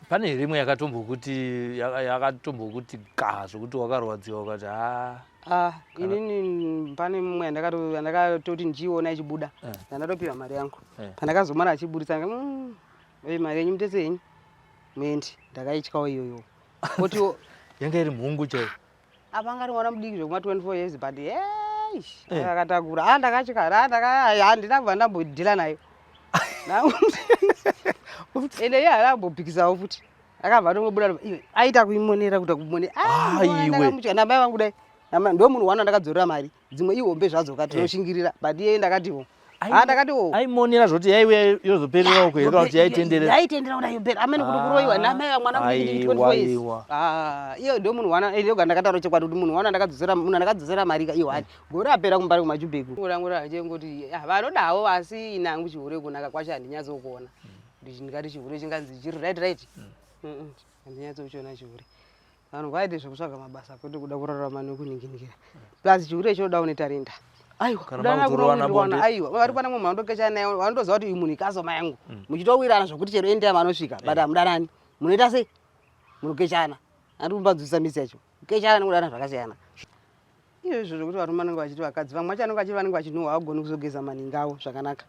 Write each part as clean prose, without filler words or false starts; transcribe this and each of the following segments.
Pane here imwe yakatombokuti yakatombokuti ga zvokuti wakarwadziwa ukati ha? Ah, inini pane mumwe yandakatoti ndichiiona ichibuda eh. ndandatopiwa mari yangu eh. Pandakazomara achiburitsa eh, mari yenyu mutese yenyu muendi, ndakaityawo iyoyo kotiwo yanga iri mhungu chaiyo. Apa anga ari mwana mudiki zvekuma 24 years, but eish, akatakura. Ah, ndakatya, handina kubva ndambodhila nayo. Ende iye haana kumbopikisawo futi, akabva atongobuda aita kuimonera kuita kumonera. Ah, ndakamutya namai vangu dai ndo munhu wana ndakadzorera mari dzimwe ihombe zvadzo ka tinoshingirira, but iye ndakatiwo ha, ndakatiwo. Aimonera zvoti yaiuya yozoperera uko here kana kuti yaitenderera? Yaitenderera kuda yopera amene kuti kuroyiwa namai va mwana mudiki 24 years. Ah, iyo ndo munhu wana yoga ndakataura chokwadi kuti munhu wana ndakadzosera, munhu andakadzosera mari ka iyo hani gore apera kumbari kumajubhegu rangu rachengoti vanodawo, asi inangu chihure kunaka kwacho handinyatsokuona kuti ndingati chihure chinganzi chiri right. Handinyatsokuchiona chihure. Vanhu vaite zvekutsvaga mabasa kwete kuda kurarama nekuninginingira. Plus chihure chinoda une tarenda. Aiwa, kudanana, aiwa, vari pana mumwe vanotokechana naye, vanotoziva kuti uyu munhu ikasoma yangu, muchitowirana zvokuti chero endea vanosvika, but hamudanani. Munoita sei? Munokechana. Handi kumbanzwisisa misi yacho. Kukechana nekudana zvakasiyana. Izvo zvekuti varume vanenge vachiti vakadzi vamwe vacho vanenge vachiti vanenge vachinhuhwa, havagoni kuzogeza maningi avo zvakanaka.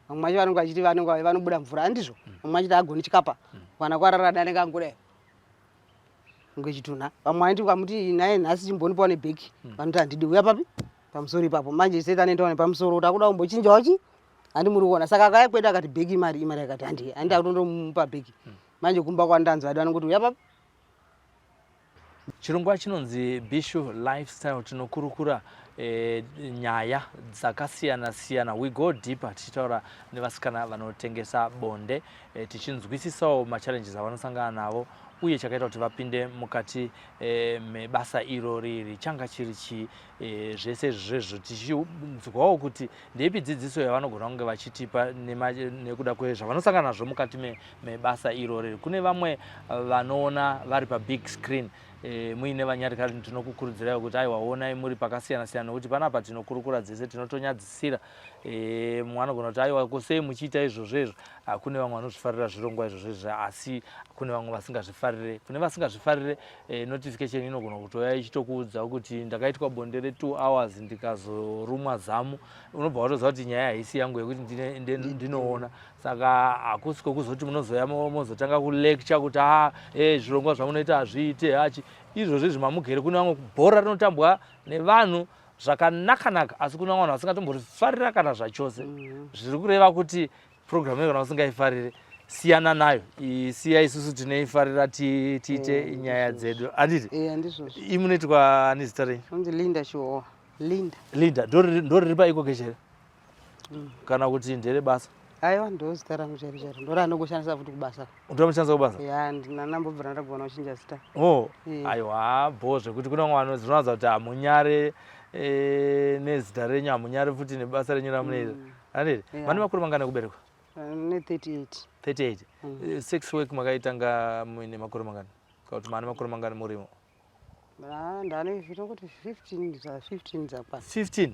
Vamwe vacho vanenge vachiti vanenge vanobuda mvura, handizvo? Vamwe vachiti haagoni chikapa kana kwarara anenge angodai kunge chitunha. Vamwe vanoti ukamuti naye nhasi chimbonipawo nebheki, vanoti handidi, uya papi pamusoro ipapo. Manje seti anoendawo nepamusoro kuti akuda kumbochinjawo chi, handi muri kuona? Saka akauya kwedu akati bheki imari, imari akati handi, handi akutondomupa bheki. Manje kumba kwandanzi vadi vanongoti uya papi. Chirongwa chinonzi Bishu Lifestyle, tinokurukura nyaya dzakasiyana siyana. We go deeper tichitaura nevasikana vanotengesa bonde, tichinzwisisawo machallenges avanosangana navo uye chakaita kuti vapinde mukati mebasa iro riri changa chiri chii, zvese izvozvo, tichinzwawo kuti ndeipi dzidziso yavanogona kunge vachitipa nekuda kwezvavanosangana nazvo mukati mebasa irori. Kune vamwe vanoona vari pabig screen, muine vanyarikari, tinokukurudzirai kuti aiwa, onai muri pakasiyana siyana, nekuti panapa tinokurukura dzese, tinotonyadzisira. Mumwe anogona kuti aiwa, kosei muchiita izvozvo izvo? Kune vamwe vanozvifarira zvirongwa izvozvo izvo, asi kune vamwe vasingazvifarire. Kune vasingazvifarire, notification inogona kutouya ichitokuudza kuti ndakaitwa bonde re2 hours ndikazorumwa zamu. Unobva watoziva kuti nyaya haisi yangu yekuti ndinoona. Saka hakusi kwekuzoti munozoya mozotanga kulecture kuti a e zvirongwa zvamunoita hazviite hachi izvozvo izvi mamugere. Kune vamwe bhora rinotambwa nevanhu zvakanaka-naka, asi kuna vanhu vasingatomborifarira kana zvachose. Zviri kureva kuti programu iyo kana usingaifarire, siyana nayo, siya isusu tinoifarira tiite nyaya dzedu, handiti? Handizvozvo. Imunoitwa ani zita renyu? Onzi Linda Chihowa, Linda. Linda, ndoriri paiko keshere kana kuti ndere basa? Aiwa, ndo zita rangu chairo chairo, ndoranongoshandisa futi kubasa. Ndoramushandisa kubasa? Ya, ndinanambobvira ndagona kuchinja zita. Oh. Aiwa, bho zvekuti kuna vamwe vanhu zvinoratidza kuti hamunyare nezita renyu, hamunyare futi nebasa renyu ramunoita, handiti? Mane makore mangani ekuberekwa? Ne 38. 38. Sex work makaitanga muine makore mangani, kana kuti mane makore mangani murimo? Ah, ndane zvinongoti 15 za 15 dzakwana. 15?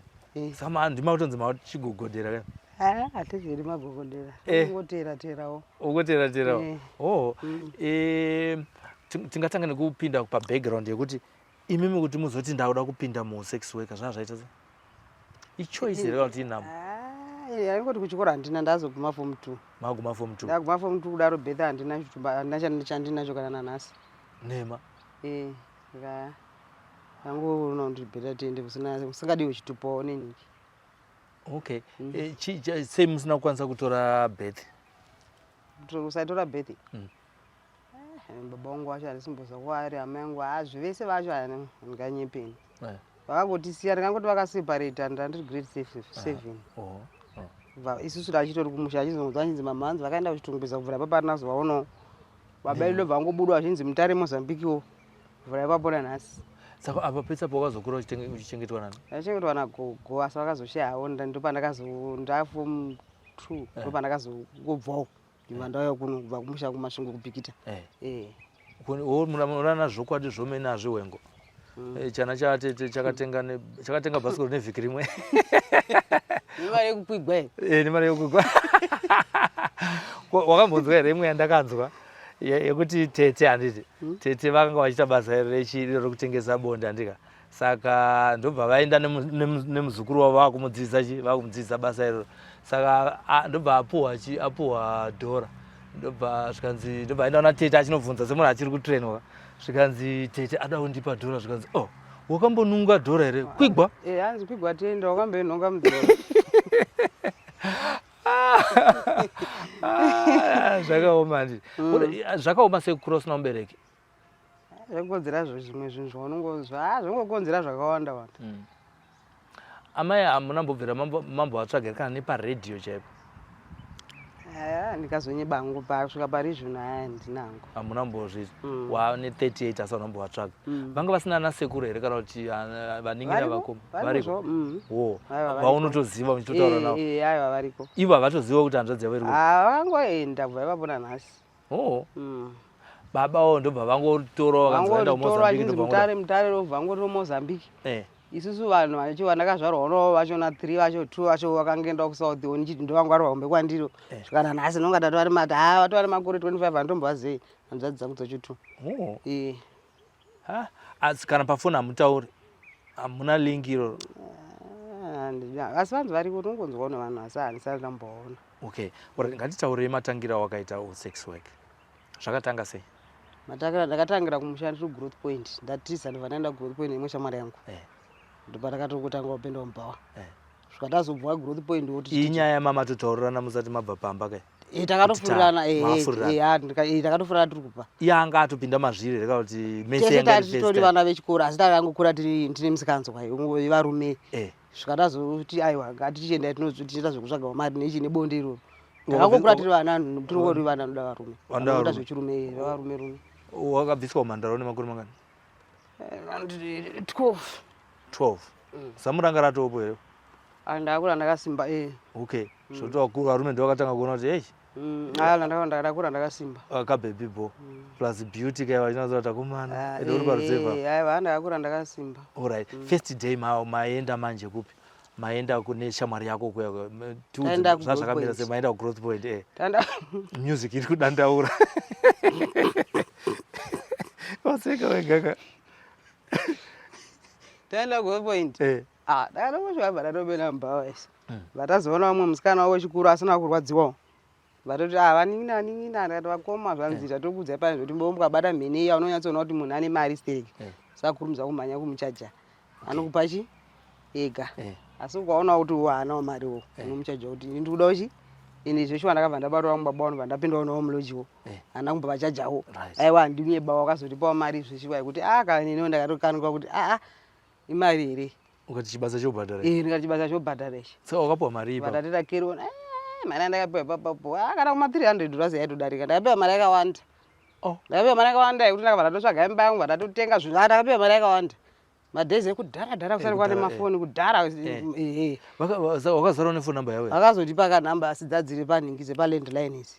Saka ndima kutonzi machigogodera ka? Ah, hatizviri magogodera. Ungotera terawo. Ungotera terawo. Oh. Tingatanga nekupinda pa background yekuti imimi kuti muzoti ndakuda kupinda mu sex worker, zvanga zvaita sei? Ichoice here kana kuti inhamo? Ah, aingoti kuchikoro handina, ndazoguma form 2. Maguma form 2? Ndaguma form 2 kudaro, birth handina chitupa, handina chandinacho kana nanhasi. Nhema. Saka angoona kuti better tiende kusina usingadiwe chitupawo nenyiki. Okay. Sei musina kukwanisa kutora birth? Usaitora birth? Baba vangu vacho handisimboziva kwaari, hama yangu hazvi vese vacho handinganyepeni. Vakangotisiya, ndingangoti vakaseparata ndandiri grade 7. Oh. Kubva isusu tachitori kumusha, achizonzwa achinzi mama hanzi vakaenda kuchitungwiza, kubvira ipapo hatina kuzovaonawo. Baba edu ndobva vangobudwa vachinzi Mutare Mozambikiwo, kubvira ipapo nanhasi. Saka apa pese apa wakazokura uchichengetwa nani? Ndachengetwa nagogo, asi vakazoshaya havo, ndopandakazo ndaform 2, ndopandakazongobvawo ndibva ndauya kuno kubva kumusha kuMasvingo kuBhikita. Murana zvokwadi zvomene hazvihwengo. Chana chatete chakatenga bhasikoro nevhiki rimwe. Nemari yekukwigwa here? Nemari yekukwigwa. Wakambonzwa here imwe yandakanzwa? Yekuti tete handiti tete vakanga vachiita basa iri rechiri rekutengesa bonde handika. Saka ndobva vaenda nemuzukuru wavo vakumudzidzisa chi vakumudzidzisa basa iroro. Saka ndobva apuhwa chi apuhwa dhora. Ndobva zvikanzi ndobva aenda kuna tete achinobvunza semunhu achiri kutrainwa. Zvikanzi tete ada kundipa dhora zvikanzi oh wakambonunga dhora here kwigwa? Eh hanzi kwigwa tenda wakamboinhonga mudhora. Ah, zvakaoma handiti. Zvakaoma sekukura usina mubereki. Zvakonzera zvimwe zvinhu zvaunongonzwa ah zvingokonzera zvakawanda wanda. Amai hamuna mbobvira mambovatsvaga kana neparedhiyo chaipo? Aya ndikazonyeba hangu pasvika pari zvino aya handina hangu. Hamuna mbozviita? Wane 38 asi hauna mbovatsvaga. Vanga vasina ana sekuru here kana kuti vanin'ina vako? Variko. Wo. Vaunotoziva uchitotaura navo? Eh, aiwa variko. Ivo havatoziva kuti hanzvadzi yavo iri kupi? Ah, vakangoenda kubva ipapo nanhasi. Oh. Baba wo ndobva vangotora vakanzi vaenda kuMozambique ndobva Mutare Mutare ndobva vangotora Mozambique. Eh. Isusu vanhu vacho vandakazvarwa navo vacho na 3 vacho 2 vacho vakangoenda kuSouth oni chiti ndovangwarwa hombe kwandiro. Eh. Kana nhasi ndonga tatu vari mati ha vatu vari makore 25 andombovazei hanzvadzi dzangu dzacho 2. Oh. Eh. Ha, asi kana pafoni hamutauri. Hamuna link iro. Ah, asi vanhu variko unongonzwa nevanhu asi handisati ndamboona. Okay, alright, ngatitaurei matangira awakaita sex work. Zvakatanga sei? Matangira ndakatangira kumusha ndiri growth point. Ndatiza ndobva ndaenda growth point neimwe shamwari yangu. Eh. Ndobva ndakatongotanga kupinda mubhawa. Eh. Svika tazobva growth point woti Iyi nyaya yamamatotaurana musati mabva pamba kai. Eh takatofurirana eh Mafurirana. eh ah, eh takatofurirana tiri kubva. Iye anga atopinda mazviri here kana kuti mese Tese yanga iri first tatitori time? vana vechikoro asi takangokura tiri ndine misikanzwa yevarume. Eh. Svika tazoti aiwa ngatichienda tinoita zvekutsvaga mari nechi nebonde iroro. Takangokura tiri vana tinongori vana vanoda varume. Vanoda Vanoda varume. zvechirume varume rume. Wakabviswa umhandara une makore mangani? 12. 12. Zamu ranga ratopo here? Ah, ndakakura ndakasimba eh. Okay. Zvekuti vakuru varume ndivo vakatanga kuona kuti hey Ah, ndakakura ndakasimba. Ka baby boy. Plus beauty kai vachinatsa kuti akomana. Ah, Ende uri paruzevha. eh, aiwa ndakakura ndakasimba. Alright. First day maenda manje kupi? Maenda kune shamwari yako kuya kuya. Tiudze Taenda ku zvazvakamira Growth sei Point. maenda ku growth point eh. Taenda Music iri kudandaura. Waseka wega ka. Taenda ku growth point. Eh. Ah, ndakatongosvika ndatopinda mubhawa isi. Vatazoona vamwe musikana wavo wechikuru asina kurwadziwawo. Vatoti ah vanin'ina vanin'ina ndikati vakoma zvanzi tatokuudzai pane zvekuti mukabata mhene iya unonyatsoona kuti munhu ane mari stereki. Usakurumidza kumhanya kumuchaja. Anokupa chi ega. Asi ukaona kuti uwo haanawo mariwo unomuchaja kuti ini ndikuda chi ini zveshuwa ndakabva ndabatwa vamwe baba vanobva ndapindawo nawo mulojiwo. Handina kumba vachajawo. Aiwa handinyebawo wakazotipawo mari zveshuwa yekuti ah kana neniwo ndakatokanuka kuti ah ah imari here. Ukati chibasa chobhadhara. Eh ndikati chibasa chobhadhara ichi. Saka wakapiwa mari ipapo? Vatati takerona. Eh mari yandakapiwa ipapo. Ah kana kuma 300 dollars yaitodarika. Ndakapiwa mari yakawanda. Oh. Ndakapiwa mari yakawanda yekuti ndakabva ndatotsvaga imba yangu ndatotenga zvinhu. Ah ndakapiwa mari yakawanda. Madays ekudhara dhara kusati kwane mafoni kudhara. Eh. Wakazara nefoni number yavo? Vakazondipa ka number asi dzadziri panhingi dzepa landline idzi.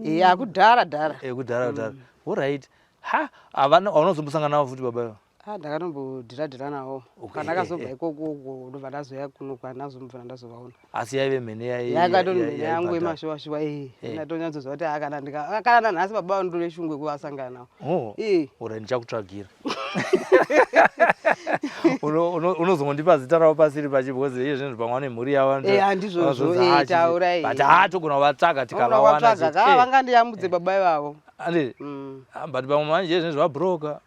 Eh akudhara dhara. Eh kudhara dhara. All right. Ha, havana vaunozombosangana navo futi baba ivo? Ah ndakatombodhira dhira navo. Okay. Pandakazobva ikoko uko ndobva ndazouya kuno kwandazobva ndazovaona. Asi yaive mhene Yakatori mhene yangu yemashuwa shuwa eh. Ndatonyatsoziva kuti ah kana ndika kana nanhasi baba vanondore shungu yekuvasangana navo. Oh. Eh. Ora ndichakutsvagira. Unozongondipa zita ravo pasiri pachi because iye zvinhu pamwe vane mhuri yavo. Eh handizvozvo eh taura eh. But ha togona kuvatsvaga tikavawana. Vatsvaga ka vangandiyambudze baba ivavo. Andi. But pamwe manje zvinhu zvabroka.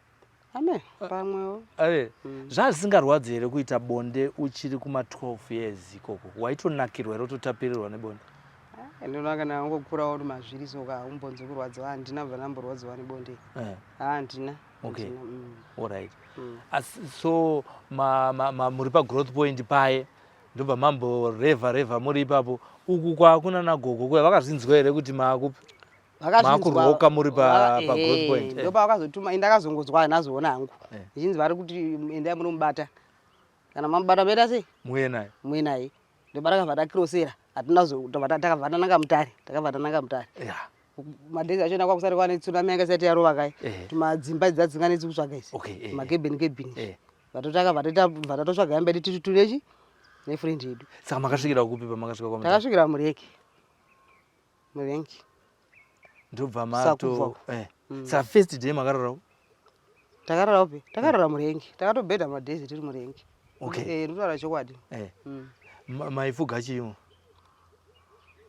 Amen. Pamwewo. Are. Zvazvisingarwadzi here kuita bonde uchiri kuma 12 years ikoko? Waitonakirwa here utotapirirwa nebonde? Ndinoona kana wangokura uri mazviri so ka umbonzi kurwadziwa handina bva ndamborwadziwa nebonde. Handina. Okay. All right. Asi so ma, ma, ma, muri pa growth point paye ndobva mamborevha revha muri ipapo uku kwakuna nagogo kuya vakazvinzwa here kuti maakupi? Makurwoka muri pa growth point. Ndopavakazotuma indakazongonzwa handinazoona hangu. Zvichinzi vari kuti endai munomubata. Kana mamubata moita sei? Muuye naye. Muuye naye. Ndopatakabva takirosera. Hatina takabva tananga Mutare. Takabva tananga Mutare. Yeah. Madays achona kwakusati kwane tsunami yanga isati yarova kai. Tumadzimba idzi dzinganetsi kutsvaga idzi. Okay. Makebheni kebheni. Vatotaka vatota vatotsvaga hembe yedu tiri turechi nefriend yedu. Saka makasvikira kupi pamakasvika kwaMutare? Takasvikira mureki. Murengi. Ndobva mato eh. Saka first day makararawo? Takararawo pe, takarara murengi, takatobhedha madays tiri murengi. Okay. Eh, ndinotaura chokwadi. Eh. Maifuga chiimo?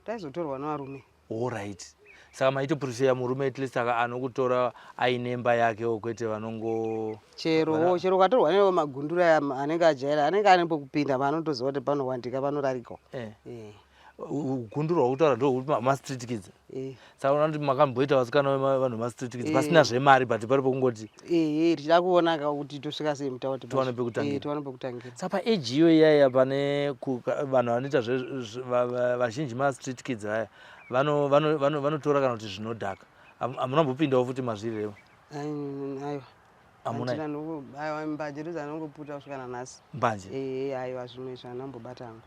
Taizotorwa nevarume. Alright. Saka maitopreferya murume at least anokutora aine imba yakewo kwete vanongo Chero chero ukatorwa newo magundura aya anenge ajaira anenge ane pekupinda paanotoziva kuti panowandika panorarika. Eh. Eh. Gundura wakutaura ndo ma street kids. Eh. Saka unoona kuti makamboita vasikana vanhu vema-street kids pasina zvemari but pari pekungoti Eh, tichida kuona ka kuti tosvika sei mutaundi. Tiwane pekutangira. Eh, tiwane pekutangira. Saka paage iyo iyaya pane vanhu vanoita vazhinji ma-street kids aya vanotora kana kuti zvinodhaka. Hamuna kumbopindawo futi mazviri revo? Aiwa. Hamuna? Aiwa, mbanje ndidzo anongoputa kusvika nanhasi. Mbanje? Eh, aiwa zvimwe zvanambobata hangu.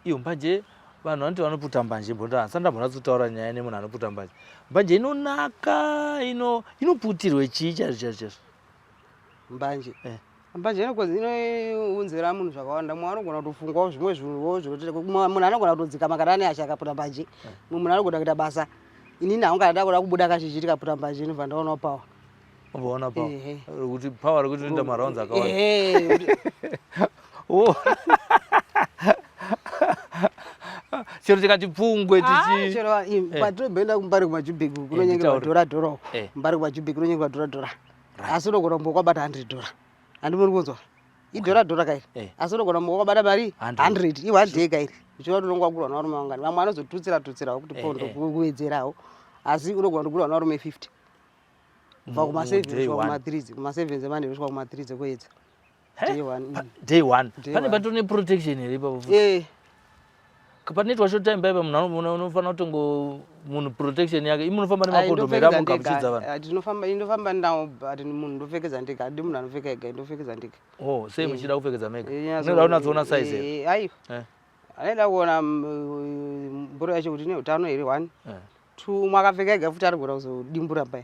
Iyo mbanje vanhu vanoti vanoputa mbanje mbonda handisati ndambonatsotaura nyaya nemunhu anoputa mbanje. Mbanje inonaka inoputirwe chii chaizvo chaizvo chaizvo? Mbanje? Eh. Mbanje inounzira munhu zvakawanda. Mumwe anogona kutofungawo zvimwe zvinhuwo zvinotoita munhu anogona kutodzikama kana ane hasha akaputa mbanje. Mumwe munhu anogona kuita basa. Inini hangu kana ndakuda kubuda kazhinji ndikaputa mbanje ndobva ndaonawo power. Wobva power. Ehe. Kuti power rekuti unoita marounds akawanda. Ehe. Oh. Chero tikati pfungwe tichi Chero patinoenda kuMbare kumaJubek kunonyengerwa nditaure. dhora dhora uko. Eh. Mbare kumaJubek kunonyengerwa dhora dhora. Asi unogona kumbo kwabata 100 dhora. Handimuri kunzwa? Idhora dhora kairi. Eh. Asi unogona kumbo kwabata mari 100. 100 i one day kairi. Uchiona kuti unonga wagurwa nevarume vangani. Vamwe vanozotutsira tutsirawo kuti Eh, pondo eh. kuwedzerawo. Asi unogona kutogurwa nevarume 50. Kubva kuma Mu 7 day kusvika one. kuma 3 kuma 7 dzemanheru kusvika kuma 3 dzekuedza. He? Day one. Day one. Day Pane one. patori neprotection here ipapo futi? Eh. Panoitwa short time paipa munhu unofanira kutongo munhu protection yake. Imi munofamba Ai, nemakondomu here ndopfekedza ndega. amugamuchidza vanhu? Ah, ndinofamba nawo but munhu ndopfekedza ndega. Hadi munhu anopfeka ega, ndopfekedza ndega. Oh, sei muchida kupfekedza mega? Eh, Unoda kunatsoona size here? Eh, aiwa. Eh. Anoda kuona mboro yacho kuti ine utano here one. Eh. Two, umwe akapfeka ega futi anogona kuzodimbura paya,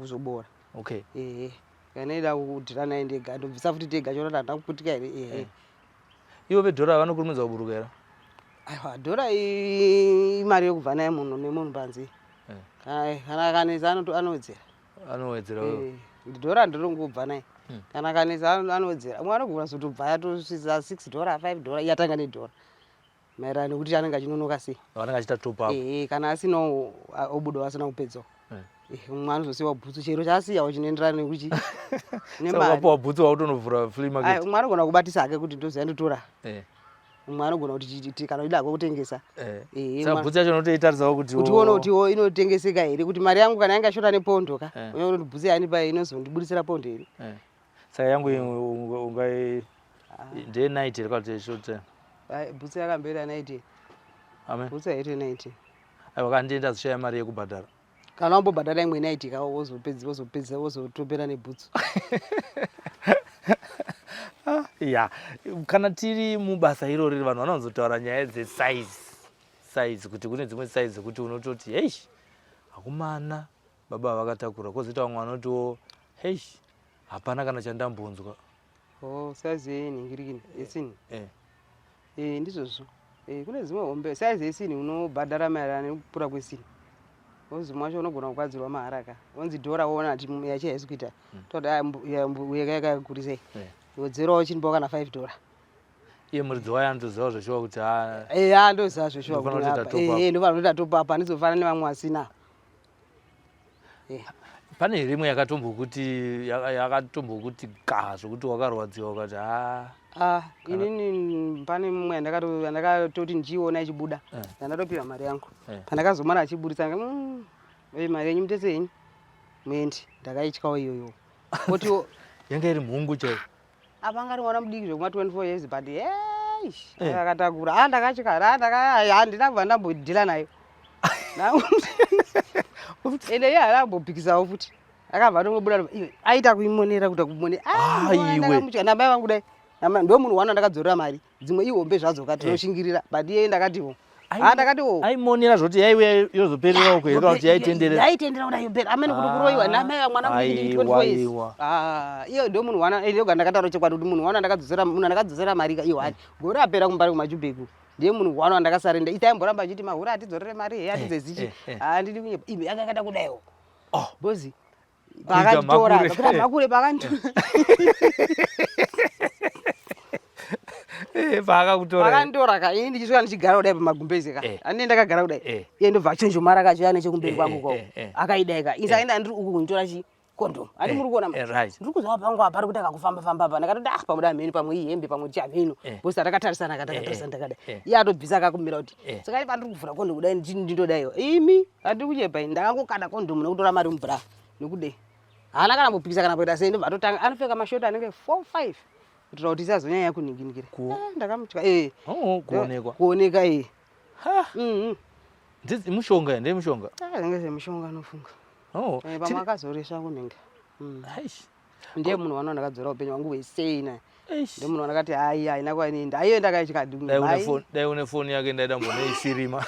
kuzobora. Okay. Eh. Kana ida kudhira naye ndega, ndobvisa futi ndega chiona kuti handina kuputika here. Eh. Ivo vedhora vanokurumidza kuburuka here? Aiwa, dhora imari yekubva naye munhu nemunhu panze. Eh. Kana akanetsa anowedzera. Anowedzera. Eh, dhora ndinongobva naye. Kana akanetsa anowedzera. Umwe anogona kuzotobva yatosvitsa 6 dhora, 5 dhora, iye atanga nedhora. Maererano nekuti anenge achinonoka sei. Vanenge achiita top up. Eh, kana asinawo obudawo asina kupedzawo. Eh. Eh, umwe anozosiyiwa bhutsu chero chaasiyawo chinoenderana nekuchi Saka nemari. ukapiwa bhutsu wakutonovhura flea Ai, market. umwe anogona kubatisa hake kuti ndoziva ndotora. Eh. Umwe anogona kuti kana uchida hako kutengesa. Eh. Eh, Saka bhutsu yacho unotoitarisawo kuti kuti uone kuti wo inotengeseka here, kuti mari yangu kana yanga shota nepondo ka. Eh. Unoona kuti bhutsu yanipa inozondibudisira pondo here. Eh. Saka yangu ungai ndeye night here kana kuti short time? Ai, bhutsu yakamboita 90. Amen. Bhutsu yaita 90. Aiwa kandienda ndazoshaya mari yekubhadhara. Kana wambobhadhara imwe 90 ka wozopedza wozopedza wozotopera nebhutsu. Ya, kana tiri mubasa irori vanhu vanowanzotaura nyaya dzesize. Size kuti kune dzimwe size dzekuti unototi hei hakumana baba vakatakura, kwozoita vamwe vanotiwo hei hapana kana chandambonzwa. Oh, size yenhingirikini yesini. Eh. Eh, ndizvozvo. Eh, kune dzimwe hombe size yesini unobhadhara maererano nekukura kwesini. Wozi mwacho unogona kugadzirwa mahara ka. Wonzi dhora woona kuti yacho haisi kuita. Toti aya yakakurisei. Eh. Wedzerawo chimbo kana 5 dhora. Iye muridzi wayo anotoziva zveshuwa kuti ha Eh, andoziva zveshuwa Ndofanira kuti kutoita apa. top up. Eh, ndofanira kutoita top up handizofanana nevamwe vasina. Eh. Pane here imwe yakatombokuti yakatombokuti ga zvokuti wakarwadziwa ukati ha? Ah, inini pane mumwe yandakatoti ndichiiona ichibuda. Eh. Ndandatopiwa mari yangu. Eh. Pandakazomara achiburitsa mari yenyu mutese henyu. Muende, ndakaityawo iyoyo. Kotiwo Yanga iri mhungu chaiyo. Apa anga ari mwana mudiki zvekuma 24 years but hey, Eh. akatakura. Ah, ndakatya, ah, handina kubva ndambodhila nayo. Ende iye haana kumbopikisawo futi. Akabva atongobuda iwe aita kuimonera kuita kumonera. Ah, iwe. Ndakamutya namai vangu dai. Ndo munhu wana ndakadzorera mari. Dzimwe ihombe zvadzo ka tinoshingirira but iye ndakatiwo. Ah, ndakatiwo. Aimonera zvoti yaiuya yozoperera uko here kana kuti yaitenderera? Yaitenderera kuda yopera. Amene kuti kuroiwa namai vangu mwana mudiki Aiwa, 24 years. aiwa. Ah, iyo ndo munhu wana ndoga ndakataura chokwadi kuti munhu wana ndakadzosera munhu andakadzosera mari ka iwo hani. Gore apera kuMbare kumaJubek. Ndiye munhu one wandakasarenda. Itaimboramba achiti mahura atidzorere mari he atidzezichi. Handidi kunyepa. Imi yanga yakada kudaiwo. Oh. Bozi pakanditora kuita mhakure pakanditora. Eh, paakakutora pakanditora ka ini ndichisvika ndichigara kudai pamagumbeze ka Eh. andine ndakagara kudai Eh. iye ndobva achonjomara kacho nechekumberi Eh, kwangu eh, kwako eh, eh. akaidai ka ini aenda ndiri uku kunditora chi condom handi Eh, muri kuona eh, right. ndiri kuzwa pangu apa pari kuita kakufamba famba apa ndakatoti ah pamuda hameno pamwe ihembe pamwe chi hameno Eh. because takatarisana ka takatarisana eh, takadai eh. iye atobvisa akakumira kuti Eh. saka ini pandiri kuvhura condom kudai ndindodaiwa imi handiri kunyepa ini ndakangokanda condom nekutora mari mubra nekudei haana kana mbopikisa kana kuita sei ndobva atotanga anopfeka mashoti anenge 4 5 kuitira kuti isazonyanya kuninginikira Eh, ndakamutya eh Oh, kuonekwa kuoneka eh Ha, Mhm. Mushonga ndiye mushonga. Ah, zvinenge zvemushonga anofunga. Oh, Eh, pamwe akazoresva kunenge. Eish, Ndiye munhu wano ndakadzora upenyu hwangu hwese naye. eish. Ndiye munhu wandakati hayi haina kwainoenda. Aiyo ndakaitya Dai une phone, dai une phone yake ndaida mboneifirima.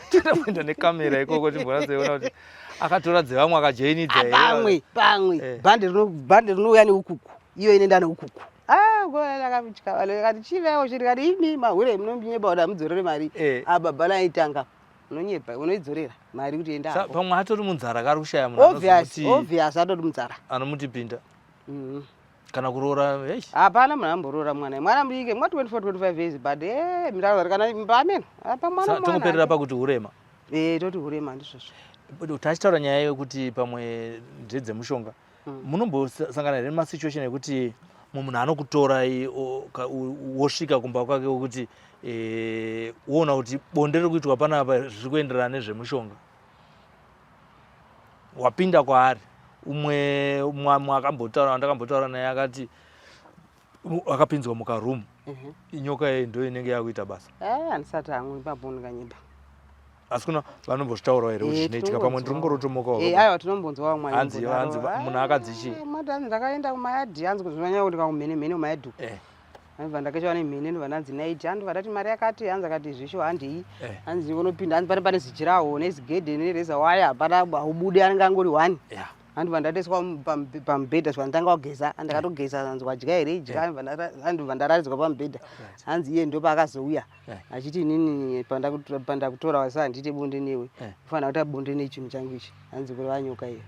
Toda nekamera ikoko timbonatsoona kuti akatora dzevamwe akajoinidza here. Pamwe, pamwe. Eh. Bhande rinouya neukuku. Iyo inoenda neukuku. Ah, ngona ndakatya vanhu vakati chivaiwo chiri kati imi mahure munonyepa kuti hamudzorere mari. Ah, baba aitanga. Unonyepa, unoidzorera mari kuti enda apo. Pamwe atori munzara kari kushaya munhu Obvious, obvious atori munzara. Anomuti pinda. Kana kuroora, eish. Hapana munhu amboroora mwana. Mwana mudiki, mwa 24, 25 years, but ndakazoti kana pameno. Apa mwana mwana. Tongoperera pakuti hurema. Toti hurema ndizvozvo. Tachitaura nyaya yekuti pamwe ndedzemushonga. Munombosangana here nemasituation ekuti munhu anokutorai wosvika kumba kwake wekuti woona kuti bonde riri kuitwa panapa zviri kuenderana nezvemushonga? Wapinda kwaari umwe mwe ndakambotaura naye akati akapinzwa mukarumu. Inyoka iyi ndo inenge yakuita basa. Handisati hangu ipapo ndikanyeba. Asi kuna vanombozvitaurawo here kuti zvinoitika? Pamwe ndiri kungorotomokawo. Aiwa, tinombonzwa vamwe Hanzi, vanombodaro. hanzi munhu akadzi chii? Mati hanzi ndakaenda kumayadhi, hanzi kuzonyanya kuti kakumhene-mhene kumayadhi uku. Ndobva ndakaiswa nemhene, ndobva ndanzi naiti, hanzi ndobva ndati mari yakati, hanzi akati zvisho handei. Hanzi unopinda, hanzi pane zijirawo nezigedhe nereza waya, hapana haubude, anenge angori one. Hanzi ndobva ndatoiswa pamubhedha, svika ndotanga kugeza, ndakatogeza, hanzi wadya here idya, ndobva ndararidzwa pamubhedha. Hanzi iye ndopaakazouya achiti inini pandakutora wasi handiite bonde newe, unofanira kuita bonde nechinhu changu ichi, hanzi kureva nyoka iyo.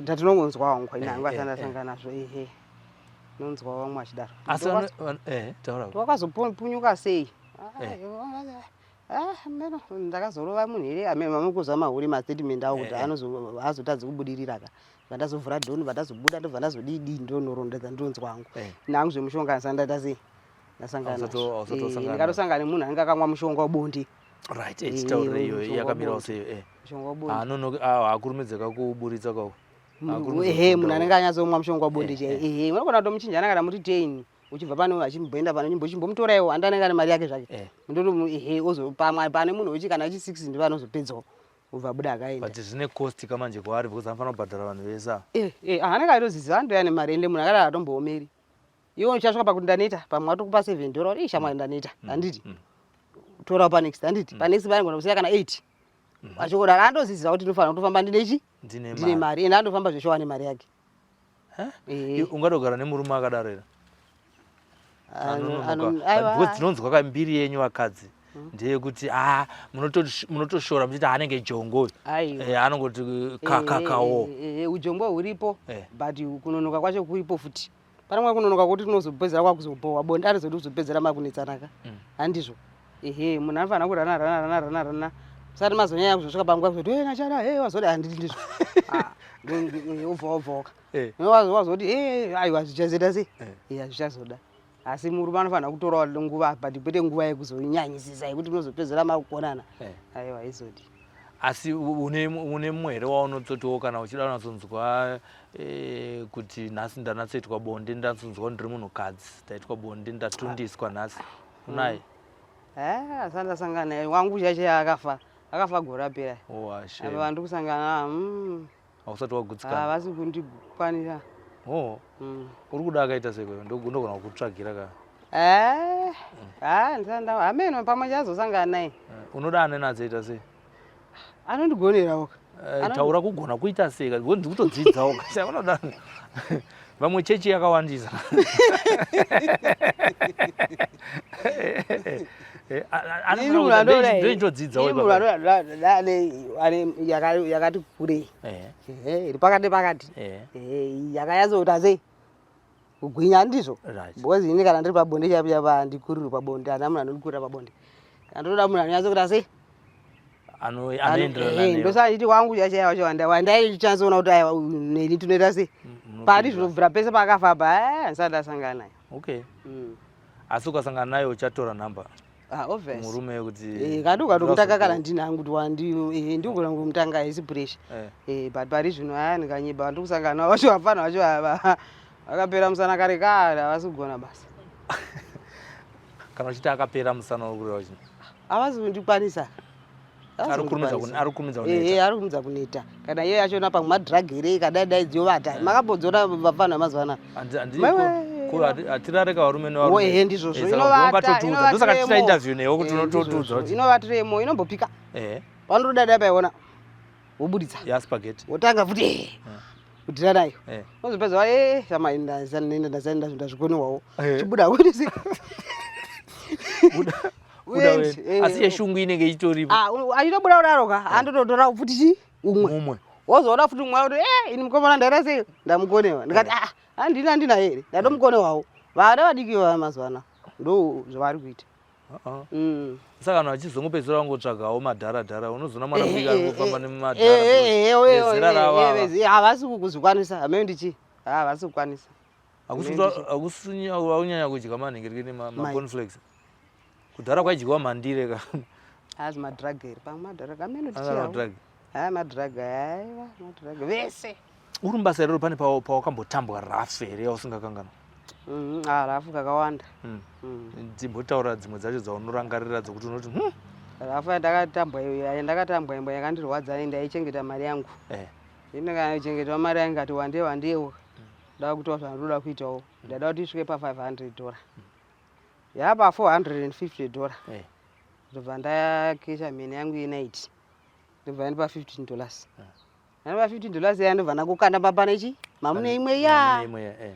Tatinongonzwa wangu, ini hangu asati ndasangana nazvo, ehe. Nonzwa vamwe vachidaro. Asi taura. Wakazopunyuka sei? Meno, ndakazorova munhu here? Ameno, mamukuza mahuri mastatement awo kuti haazotadzi kubudirira ka. Vandazovhura dhoni, vandazobuda, ndobva ndazodii, ndonhoronda dzandinonzwa hangu. Nangu zvemushonga ndisati ndaita sei? Ndasangana nazvo. Hausati wasangana Ndakatosangana nemunhu anenge akamwa mushonga webonde. Right, chitaurire iyo, Mushonga yakamirawo webonde. sei? Mushonga webonde. Hakurumidzeka kuburitsa kwawo. Hakurumidza Ehe, kutunda munhu uko. anenge anyatsomwa mushonga webonde chaiye. Ehe, unogona kutomuchinjana kana muri 10. Uchibva pano achimboenda pano, chimbomutoraiwo, handi anenge ane mari yake zvake. Ndoti ehe, ozopamwa pane munhu wechi kana wechi 6 ndipo anozopedzawo. Ubva abuda akaenda. But zvine cost kamanje kwaari because anofanira kubhadhara vanhu vese ava. Anenge aitoziziva andoya nemari ende munhu akadaro atomboomeri. Iwe uchasvika pakuti ndaneta, pamwe watokupa 7 dollar, ii shamwari ndaneta, handiti? Torawo pa next, handiti? Pa next panogona kusiya kana 8. Achikodaro andoziziva kuti ndinofanira kutofamba ndine chi? Ndine Ndine mari. mari. Ende andofamba zveshuwa ane mari yake. Ungadogara nemurume akadaro here? Anononoka. Aiwa. Because tinonzwa kambiri yenyu vakadzi ndeyekuti munotoshora muchiti anenge jongo. Aiwa. Anongoti kakakawo. Ujongwe huripo, but kunonoka kwacho kuripo futi. Pane mwe kunonoka kuti tinozopedzera kwakuzobhowa bonde arizodi kuzopedzera makunetsana ka. Handizvo. Ehe, munhu anofanira kurana rana rana rana rana. Musati mazonyanya kuzosvika panguva yekuzoti nachara, wazoti handiti ndizvo. Wobva wabvawoka. Wazoti aiwa zvichazoita sei? Hazvichazoda. Asi murume anofanira kutorawo nguva, but kwete nguva yekuzonyanyisisa yekuti munozopedzera makukonana. Aiwa, haizodi. Asi une mumwe here waunotsotiwo kana uchida kunatsonzwa kuti nhasi ndanatsoitwa bonde, ndatsonzwa ndiri munhukadzi, ndaitwa bonde, ndatundiswa nhasi? Unaye? Asati ndasangana naye. Wangu chaiye akafa. Akafa gore rapera. Oh, shame. Apa ndiri kusangana, Hausati wagutsikana? Havasi kundikwanira. Oh. Uri kuda akaita sei kwewe? Ndogona kukutsvagira ka. Ndisanda hameno pamwe chazosangana naye. Unoda ane natsoita sei? Anondigonerawo ka. Taura kugona kuita sei ka? Ndiri kutodzidzawo ka. Unoda vamwe chechi yakawandisa. Eh, ndoitodzidzawo yakati kurei iri pakati nepakati yakanyatsokuita sei kugwinya ndizvo because ini kana ndiri pabonde chaipo chaipo handikurirwi pabonde handina munhu anondikurira pabonde kana ndotoda munhu anonyatsokuita sei ndosaka ndichiti wangu chaichaiwa wacho wandaichanyatsoona kuti aiwa neni tinoita sei pari zvinobvira pese paakafa pa handisati ndasangana naye okay mm. asi ukasangana naye uchatora number Ah, obvious. Murume kuti eh kandi ukatomutanga kana ndini hangu kuti wandi eh ndikugona kumutanga haisi pressure. Eh. eh but pari zvino haya ndikanyeba ndiri kusangana vacho vapfana vacho ava vakapera musana kare kare havasi kugona basa. Kana uchiti akapera musana uri kureva chii? Havasi kundikwanisa. Ari kurumidza kuneta. Eh, ari kurumidza kuneta. Kana iye yachona pamwe madrug here ikadai dai dzovata. Eh. Makambodziona vapfana mazuva anaya? Hatirare ka varume nevarume. Ehe ndizvozvo. Eh, inovata. Ndosaka tichita interview newe kuti eh, unototiudza kuti. Inovatiremo inombopika. Eh. Panotoda dai paiona. Wobuditsa. Ya spaghetti. Wotanga futi eh. Kudira nayo. Wozopedza wa eh shama inda ndazvikoniwawo. Chibuda kuti si. Buda. Asi yeshungu inenge ichitoripo. Ah, achitobuda kudaro ka. Andototora futi chi umwe. Mumwe. Wozoona futi umwe kuti eh ini mukomana ndaita sei ndamukonewa. Ndikati ah handina handina here ndatomukonewawo. Vana vadiki vava mazuva anaya ndo zvavari kuita. Uh-uh. Saka vanhu vachizongopedzisira vangotsvagawo madhara dhara unozoona mwana mudiki ari kufamba nemadhara zera ravo ava. Havasi kuzvikwanisa hameno ndichii havasi kukwanisa. Hakusi kunyanya kudya manhingirikini macornflakes. Kudhara kwaidyiwa mhandire ka. Hazi madrug here pamwe madrug ameno tichiyawo. Haya madrug aiwa madrug vese. Uri mubasa iroro pane pawakambotambwa rafu here yausingakanganwa? Mm, ah, rafu kakawanda. Mm. Mm. Dzimbotaura dzimwe dzacho dzaunorangarira dzokuti unoti hmm. Rafu yandakatambwa iyo yandakatambwa imbo yakandirwadza ndaichengeta mari yangu. Eh. Ini kana kuchengetwa mari yangu ngati wande wandewo. Ndoda kuitawo zvandinoda kuitawo. Ndada kuti isvike pa 500 dollar. Yapa 450 dollar. Eh. Ndobva ndakesha mheni yangu yenight. Ndobva yandipa 15 dollars. Eh. Yandipa 15 dollars iya ndobva ndangokanda papa nechi mamune imwe iya. Imwe eh.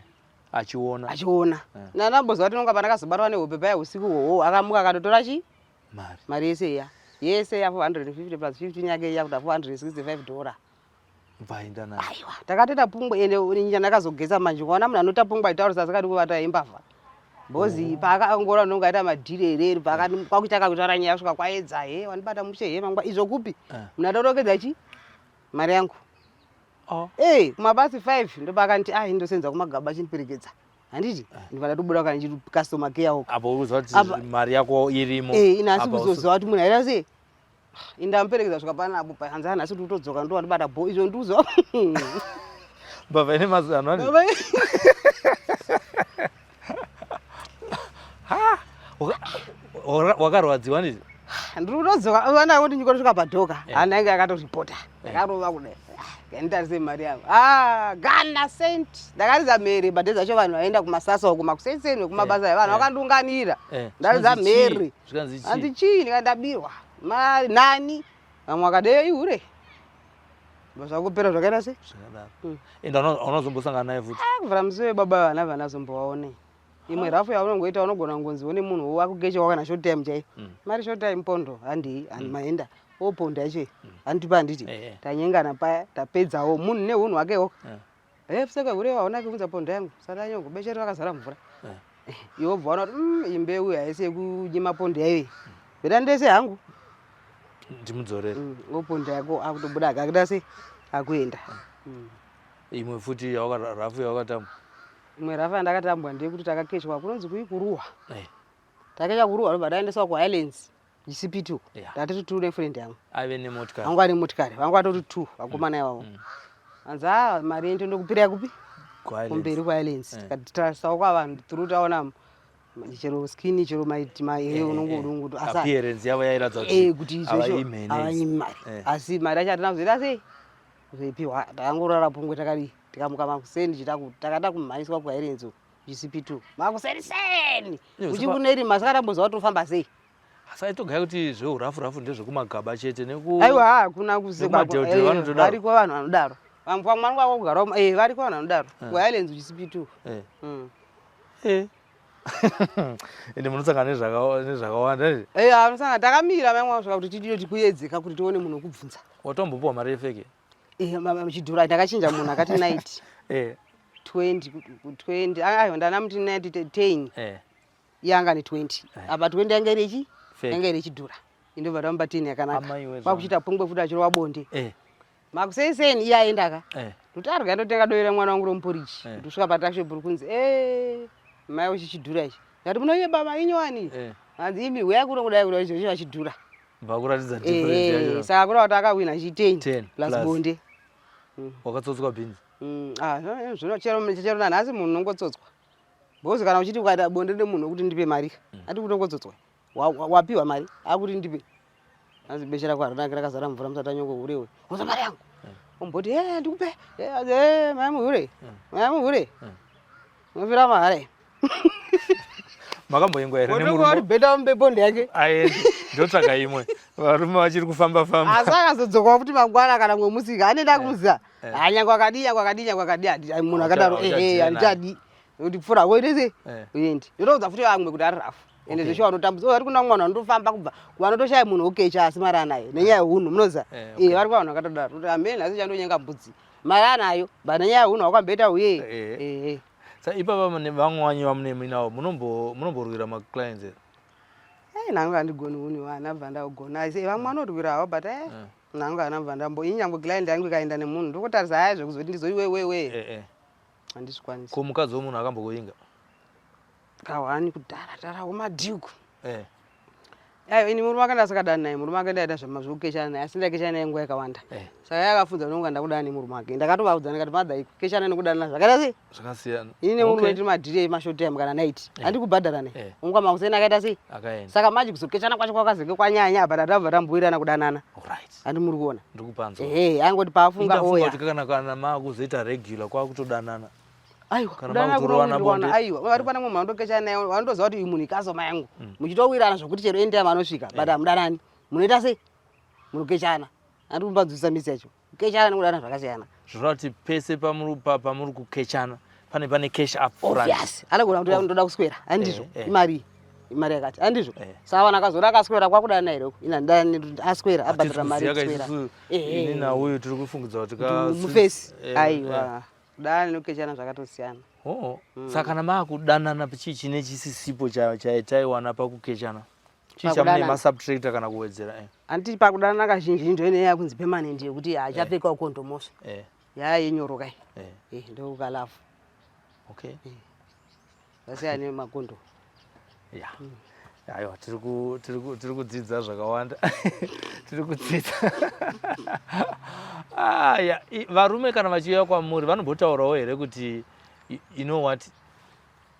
Achiona. Achiona. Eh. Ndandamboziva kuti nonga pandakazobatwa nehope paya usiku hoho akamuka akatotora chi mari. Mari yese iya. Yese ya 450 plus 15 yake iya kuda 465 dollar. Vaenda nayo. Aiwa, takatoita pungwe ende nyika ndakazogeza manje ukaona munhu anoita pungwe achitaurisa asingadi kuvata imbavha. Bhozi oh. paakaongorora unonge aita madhiri here iri paakati kwakutanga kutaura nyaya kusvika kwaedza he wandibata mushe he mangwa izvo kupi eh. munhu atorongedza chi mari yangu. Oh. Eh, kumabasi 5 ndopaakanditi ah indosenza kumagaba chindiperekedza. Handiti? Eh. Ndibva ndatobuda kana ndichiti customer care uko. Apo uziva kuti mari yako irimo. Eh, ina asi kuzoziva kuti munhu aita sei? Indamuperekedza kusvika panapo pa hanzi anhasi kuti utodzoka ndo wandibata bho izvo ndiuzo. Mbavha ine mazano ani? Ha! Wakarwadziwa ndizvo? Ndiri kutodzoka vana kuti ndikotosvika padhoka. Hana yange yakatoripota. Ndakarova kudai. Nditarise mari yangu. Ah, Ghana cent. Ndakaridza mhere but dzacho vanhu vaenda kumasasa uko makusenseni vekumabasa vanhu vakandiunganira. Ndaridza mhere. Zvikanzi chii? Hanzi chii ndikati ndabirwa. Mari nani? Vamwe vakadeyo ihure. Zvakupera zvakaita sei? Zvakadaro. Ende aunozombosangana naye futi. Ah, kubvira musi webaba vana vanazombovaone. Imwe rafu yaunongoita unogona kungonzi une munhu wakugechewa kana short time chaiyo. Mari short time pondo handii handi maenda. Oponda yacho handipa handiti. Tanyengana paya tapedzawo munhu nehunhu hwakewo. Eh pfeka hure waona kuunza pondo yangu. Saka nyongo beche rakazara mvura. Iwe wobva waona kuti iyi mbeu haisi yekunyima pondo yayo iyi. Beta ndese hangu. Ndimudzorere. Oponda yako akutobuda akakuda sei akuenda. Imwe futi rafu yawakatambwa. Imwe rafu yandakatambwa ndeyekuti takakechwa kunonzi kui kuruwa. Eh. Takechwa kuruwa ndobva taendeswa kuHighlands GCP 2. Yeah. Ndatiri two nefriend yangu. Aive nemotikari. Vangu vane motikari. Vangu vatori two vakomana ivavo. Hanzi ah mari yenyu ndokupira kupi? Kuhighlands. Kumberi kuHighlands. Eh. Tikati tarisawo kwavanhu through taona chero skin chero maiti ma Eh, eh unongo eh. unongo asi Appearance yavo yairatidza kuti eh kuti ava izvozvo imhene ava idzi. imari. Eh. Asi mari yacho hatina kuzoita sei? Kuzoipiwa. Takangorara pungwe takadii tikamuka makuseni chita takada kumhanyiswa kuHighlands uko GCP2. Makuseni seni. Iyo, Kuchi kune rima saka tamboziva kuti tofamba sei. Asi aitogaya kuti zveurafu rafu ndezvekumagaba chete neku Aiwa hakuna kuzekwa. Nekumadheodheo vanotodaro. Variko vanhu vanodaro. Vamwe vamwe vanenge vakugara eh variko vanhu vanodaro. Eh. KuHighlands GCP2. Eh. Mm. Eh. Ende munosangana nezvakawanda. Eh, anosangana takamira mai mwana svika kuti tidiro tikuyedzeka kuti tione munhu wekubvunza. Watombopiwa mari yefeke? Eh, chidhura ndakachinja munhu akati 90. Eh. 20 20 aiwa ndanamuti 90 10. Eh. Yanga ni 20. Apa 20 yanga iri chi? Fake. Yanga iri chidhura. Indobva ndamupa 10 yakanaka. Amai wezwa. Kwakuchita pungwe futi achirova bonde. Eh. Makuseiseni iye aenda ka. Eh. Kuti arya ndotenga dovi remwana wangu romuporiji. Eh. Ndosvika pataxi bhuru kunzi eh mai uchichidhura ichi. Ndati munonye baba inyowani. Eh. Hanzi imi huyai kuno kudai kudai icho chachidhura. Vakuratidza difference Eh, yacho. saka kureva kuti akawina chi 10 10 plus plus. bonde. Wakatsotswa bhinzi. Ah, zvino chero chero nanhasi munhu unongotsotswa. Because kana uchiti ukaita bonde nemunhu wekuti ndipe mari, ati kutongotsotswa. Wapiwa mari, akuti ndipe. Hanzi beche rako harinaki rakazara mvura musati anyongo hure. Unza mari yangu. Omboti eh ndikupe. Eh eh mai muhure. Mai muhure. Unofira mahara. Makamboingwa here Wotokuwa nemurume? kuti bheta mupe bonde yake. Aende ndotsvaga imwe. Varume vachiri kufamba famba. Asi akazodzoka futi mangwana kana mumwe musika anoenda kumuziva. Eh. Ha nyangwe akadii nyangwe akadii nyangwe akadii munhu akadaro eh eh Hauchadii naye. handichadi. Nekuti pfuura woite sei? Eh. Uende. Ndotoudza futi vamwe kuti ari rafu. Ende Okay. zveshe vanotambudza. Vari kuna mwana vanotofamba kubva vanotoshaya munhu wokecha asi mari anayo nenyaya yehunhu munoziva. Eh, okay. Eh vari kuvanhu vakatodaro. Kuti amene nhasi chandonyenga mbudzi. Mari anayo but nenyaya yehunhu wakamboita uye. Eh. Eh eh. Sa ipapa mune vamwe vanyu vamune muinawo munomborwira maclients here? Eh nangu handigoni hunhu vana bva ndagona. Asi vamwe vanorwirawo but eh nangu hana bva ndambo ini nyangwe client yangu ikaenda nemunhu ndokutarisa haya zvekuzoti ndizoiwe we we. Eh eh. Handizvikwanisi. Ko mukadzi wemunhu akambokuinga? Kahwani kudhara tarawo madhiku. Eh. Aiwa ini murume akanda asakadani naye murume akanda aita zvekukechana naye asi ndakechana naye nguva yakawanda. Eh. Saka iye akafunza unonga ndakudana nemurume wake. Ndakatovaudza ndikati mother kukechana nekudanana zvakaita sei? Zvakasiyana. Ini nemurume Okay. tiri madhiri emashort time kana night. Handikubhadhara naye. Eh. Unga makuseni akaita sei? Akaenda. Saka manje kuzokechana kwacho kwakazenge kwanyanya apa tatabva tambowirirana kudanana. Alright. Handi muri kuona. Ndikupanzwa. Ehe, angoti paafunga Indafunga oya. kuti kana makuzoita regular kwakutodanana. Aiwa, Kana kudanana makutorovana kunowirirwana, bonde. aiwa. Vari pana mumwe vanotokechana naye vanotoziva kuti uyu munhu ikasoma yangu. Muchitowirirana zvokuti chero anytime anosvika but hamudanani. Munoita sei? Munokechana. Handi kumbanzwisisa misi yacho. Kukechana nekudanana zvakasiyana. Zvoreva kuti pese pamuri kukechana pane cash up front. Obvious. Anogona kuti ndoda kuswera. Handizvo. Eh, eh. Imari. Imari yakati. Handizvo. Eh. Saka vanhu akazoda akaswera kwakudanana here uko. Ini handidani aswera abhadhara mari Hatisi yekuswera. kuziya ka isusu, Eh, eh. ini nauyu tiri kufungidza kuti ka Mufesi. Eh, eh. Aiwa. Kudanana nekukechana zvakatosiyana. Oh. Saka kana maakudanana chii chine chisisipo chaitaiwana pakukechana? Chii chamune Pakudanana. masubtractor kana kuwedzera? Eh. Handiti pakudanana kazhinji ndo ine yakunzi permanent yekuti hachapfekawo kondomosva. Eh. Yaya yenyoro kai. Eh. Eh, ndokukalafu. Okay. Vasiyana nemakondo. Yeah. Aiwa tiri kudzidza zvakawanda. Tiri kudzidza. Ah, yeah. Varume kana vachiuya kwamuri vanombotaurawo here kuti you know what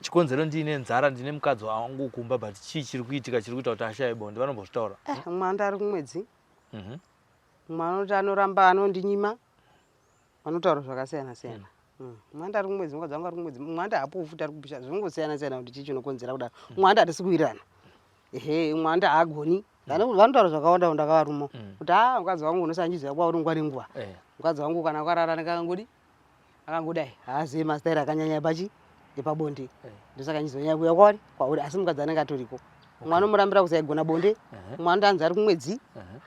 chikonzero ndiine nzara ndine mukadzi wangu kumba but chii chiri kuitika chiri kuita kuti ashaye bonde vanombozvitaura? Eh, mwana ari kumwedzi. Mwana anoti anoramba anondinyima. Vanotaura zvakasiyana siyana. Mwana ari kumwedzi, mukadzi wangu ari kumwedzi. Mwana hapo futi ari kupisha. Zvingosiyana siyana kuti chii chinokonzera kudaro. Mwana hatisi kuwirirana. Ehe, mwana haagoni. Vanotaura zvakawanda wanda kavarumo. Kuti ah mukadzi wangu unosanjiziva kwauri nguva nenguva. Mukadzi wangu kana akarara nekangodi akangodai haazivi masitairi akanyanya pachi epabonde. Ndosaka ndichizonyanya kuuya kwauri kwauri asi mukadzi anenge atoriko. Mwana unomurambira kusaigona bonde. Mwana anzi ari kumwedzi.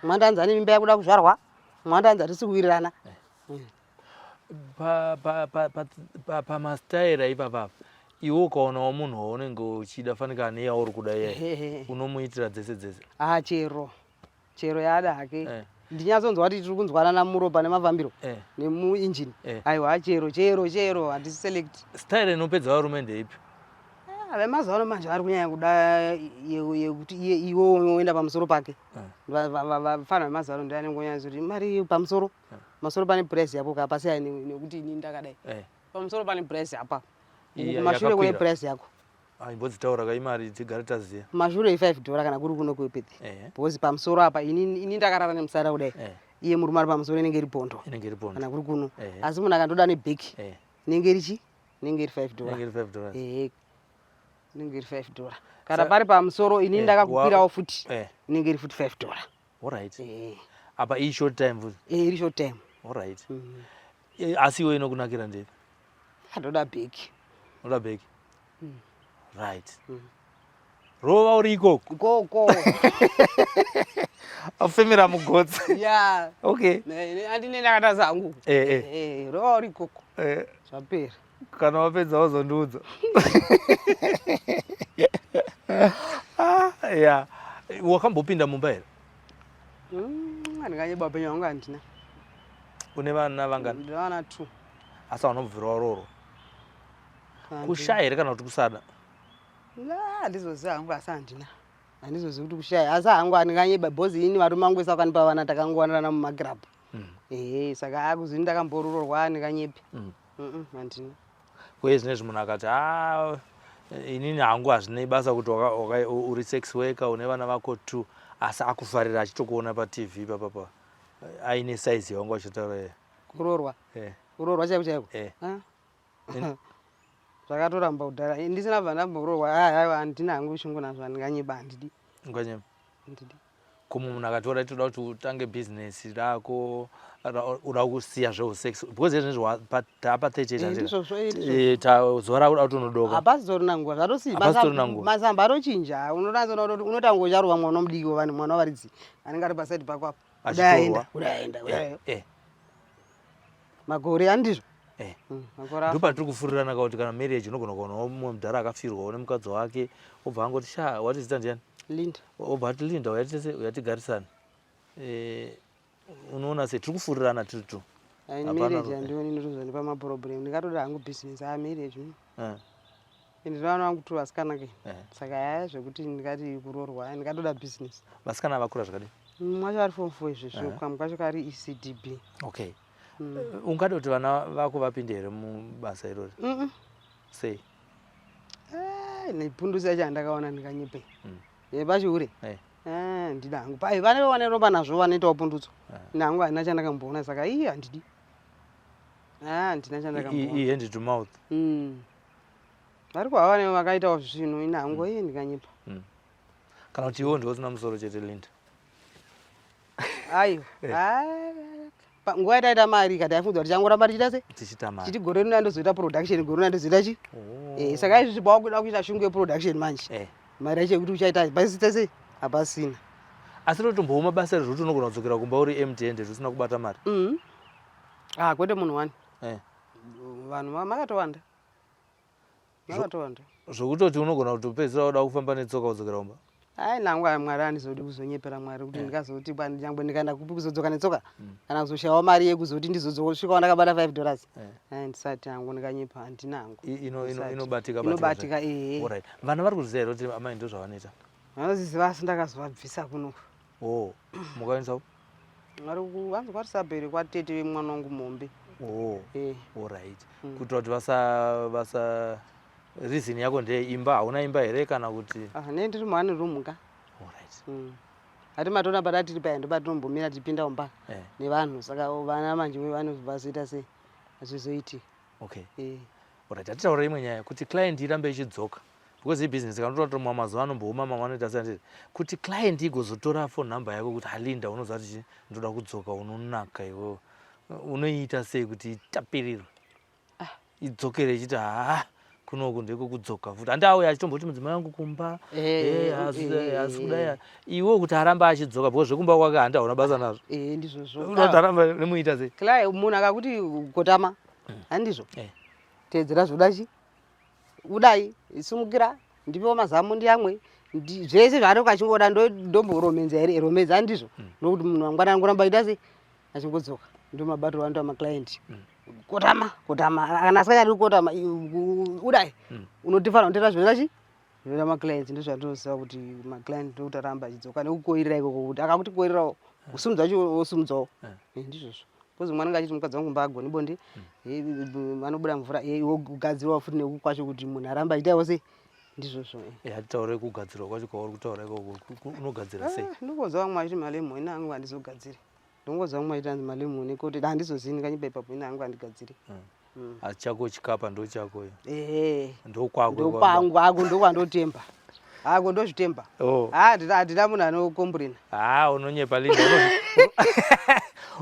Mwana anzi ane mimba yakuda kuzvarwa. Mwana anzi hatisi kuwirirana. Pamastaira ipapa iwe ukaonawo munhu waunenge uchida fanika neyauri kuda iye unomuitira dzese dzese? Ah, chero chero yaada hake. Ndinyatsonzwa kuti tiri kunzwanana muropa nemafambiro nemuinjini. Aiwa chero chero chero handisi select. Style inopedza varume ndeipi? Ah, vemazuva ano manje vari kunyanya kuda yekuti iwe woenda pamusoro pake. Vafana vemazuva ano ndianenge onyanya kuti mari pamusoro. Pamusoro pane price yako ka pasiyana nekuti ini ndakadai. Pamusoro pane price apa. Iya, Kumashure kune yakakwira. price yako. Ah, imbodzitaura ka imari tigare taziya. Kumashure i5 dollar kana kuri kuno kuEpworth. Because pamusoro apa ini ndakarara nemusara kudai. Iye murume ari pamusoro inenge iri pondo. Inenge iri pondo. Kana kuri kuno. Asi munhu akandoda nebheki. Inenge iri chi? Inenge iri 5 dollar. Inenge iri 5 dollars. Inenge iri 5 dollar. Kana pari pamusoro ini ndakakukwirawo futi. Inenge iri futi 5 dollar. Alright. Apa iyi short time futi. Iri short time. Alright. Asi iwe inokunakira ndeipi? Ndoda bheki. Unoda bheki? Right. Rova uri ikoko. Ikoko. Afemera mugotsi. Yeah. Okay. Andine ndakataza hangu. Eh eh. Eh, rova uri ikoko. Eh. Zvapera. Kana wapedza wozondiudza. Ah, yeah. Wakambopinda mumba here? Andinganyeba upenyu hwangu handina. Une vana vangani? Ndine vana 2. Asi vanobvira waroorwa? Kushaya here kana kuti kusada? Handizoziva hangu asi handina. Handizozivi kuti kushaya asi hangu handinganyeba because ini varume vangu vese vakandipa vana takangowanirana mumakirabhu. Ehe, saka akuzini ndakamborororwa handinganyepi. Handina. Kuye zvinezvi munhu akati ah, inini hangu hazvinei basa kuti uri sex worker une vana vako 2 asi akufarira achitokuona paTV papapa aine size yawangu achitaura iye. Kuroorwa? Eh. Kuroorwa chaiko chaiko? Eh. Ah. Zvakatoramba kudhara. Ndisina bva ndamboroorwa. Aiwa handina hangu shungu nazvo handinganyeba handidi. Unganyeba? Handidi. Ko munhu akati toda kuti utange business rako uda kusiya zveusex because izvezvi tapa 38 Eh, ndizvozvo, eh, ndizvozvo. zuva rako uda kutonodoka. Hapasitorina nguva zvatosii Hapasitorina nguva. Masamba anochinja unonatsoona kuti unotanga ucharova mwana mudiki wevanhu mwana wavaridzi anenge ari pasaidi pako apo. Achitorwa. Kudaenda kudaenda kudaenda. Makore handizvo. Makore afa. Ndopatiri kufurirana ka kuti kana marriage unogona kuonawo mumwe mudhara akafirwawo nemukadzi wake obva angoti sha wati zita ndiani? Linda. Obva ati Linda uya tese uya tigarisane. Unoona sei tiri kufurirana tiri tu. Ai, Hapana marriage handioni inotozondipa maproblem ndingatoda hangu business a marriage. Ini ndinoona vangu tu vasikana ke. Saka yaya zvekuti ndingati kuroorwa ndingatoda business. Vasikana vakura zvakadii? Mumwe wacho ari form 4 izvezvi, kamwe kacho kari ECDB. Okay. Ungade kuti vana vako vapinde here mubasa irori? Sei? Nepundusi yacho yandakaona ndinganyepe. Yepachihure? Ndida hangu. Pai vane vanoromba nazvo vanoitawo pundutso. Ini hangu handina chandakamboona saka ii handidi. Handina chandakamboona. I hand to mouth. Vari kuhava nevo vakaitawo zvinhu ini hangu ii ndinganyepa. Kana kuti iwe ndiwe usina musoro chete Linda. Aiwa. Nguva yataita mari ikati aifunza kuti changoramba tichiita sei? Tichiita mari. Chiti gore rino ndozoita production, gore rino ndozoita chi? Saka izvi pawakuda kuita shungu yeproduction manje. Mari yacho yekuti uchaita pasita sei? Hapasina. Asi rotombooma basa iri zvekuti unogona kudzokera kumba uri empty handed usina kubata mari. Kwete munhu wani. Vanhu makatowanda. Makatowanda. Zvekutoti unogona kutopedzisira woda kufamba netsoka kudzokera kumba. Ai nangu ai Mwari andizodi kuzonyepera Mwari kuti ndikazoti nyangwe ndikaenda kupi kuzodzoka netsoka kana kuzoshayawo mari yekuzoti ndizodzoka kusvika wandakabata $5. Ai ndisati hangu ndikanyepa handina hangu. Ndisati. Inobatika, batika Inobatika, zve. ehe. Alright. Vana vari kuziva here kuti amai ndizvo zvavanoita? Vanoziva asi ndakazovabvisa kuno. Oh, mukaendesa kupi? Vari vanzi kwaRisabheri kwatete vemwana wangu mombe. Oh. Alright. Kuitira kuti vasa reason yako ndeye imba, hauna imba here kana kuti? Ne ndiri muhani room ka. Alright. Ati matona pada tiri paya ndopatinombomira tichipinda mumba nevanhu saka vana manje vanozoita sei? Hazvizoiti. Okay. Alright, hatitaura imwe nyaya kuti client irambe ichidzoka because ibusiness kana unotora kuti mazuva anombooma mamwe anoita sei handiti kuti client igozotora phone number yako kuti halinda unoziva kuti ndoda kudzoka unonaka iwewe unoiita sei kuti itapirirwe idzokere ichiti haa kunoku ndekokudzoka futi handi auya achitomboti mudzimai wangu kumba asi kudai iwe kuti arambe achidzoka because zvekumba kwake handi hauna basa nazvo. Ndizvozvo. Unoda kuti arambe nemuita sei? Client munhu akakuti kotama handizvo? Teedzera zvoda chi? Udai simukira ndipewo mazamu ndiyamwe zvese zvaanenge achingoda ndomboromedza here romedza handizvo? Nokuti munhu mangwana anongoramba achiita sei? Achingodzoka. Ndo mabatiro anoita maclient. Kotama, kotama. Kana asingachadi kukotama, udai. Unotifanira kutoita zvoita chi? Zvinoita maclients ndozvatinoziva kuti maclient ndokuti aramba achidzoka nekukoirira ikoko kuti akakuti koirirawo kusimudza wacho wosimudzawo. Ndizvozvo. Because mwana anenge achiti mukadzi wangu mbaagoni bonde, anobuda mvura, wogadzirwa futi nekukwacho kuti munhu arambe achiitawo sei? Ndizvozvo. Hatitaure kugadzirwa kwacho kwauri kutaura ikoko, unogadzira sei? Ndinongonzwa vamwe vachiti malemon, ini hangu handizogadziri. Ndinongonzwa vamwe vachiti hanzi malemon ekuti handizozivi ndinganyepa ipapo, ini hangu handigadziri. Asi chako chikapa ndochako iyo. Ehe. Ndokwako. Ndokwangu ako ndokwandotemba. Ako ndozvitemba. Handina munhu anokomburina. Unonyepa Linda.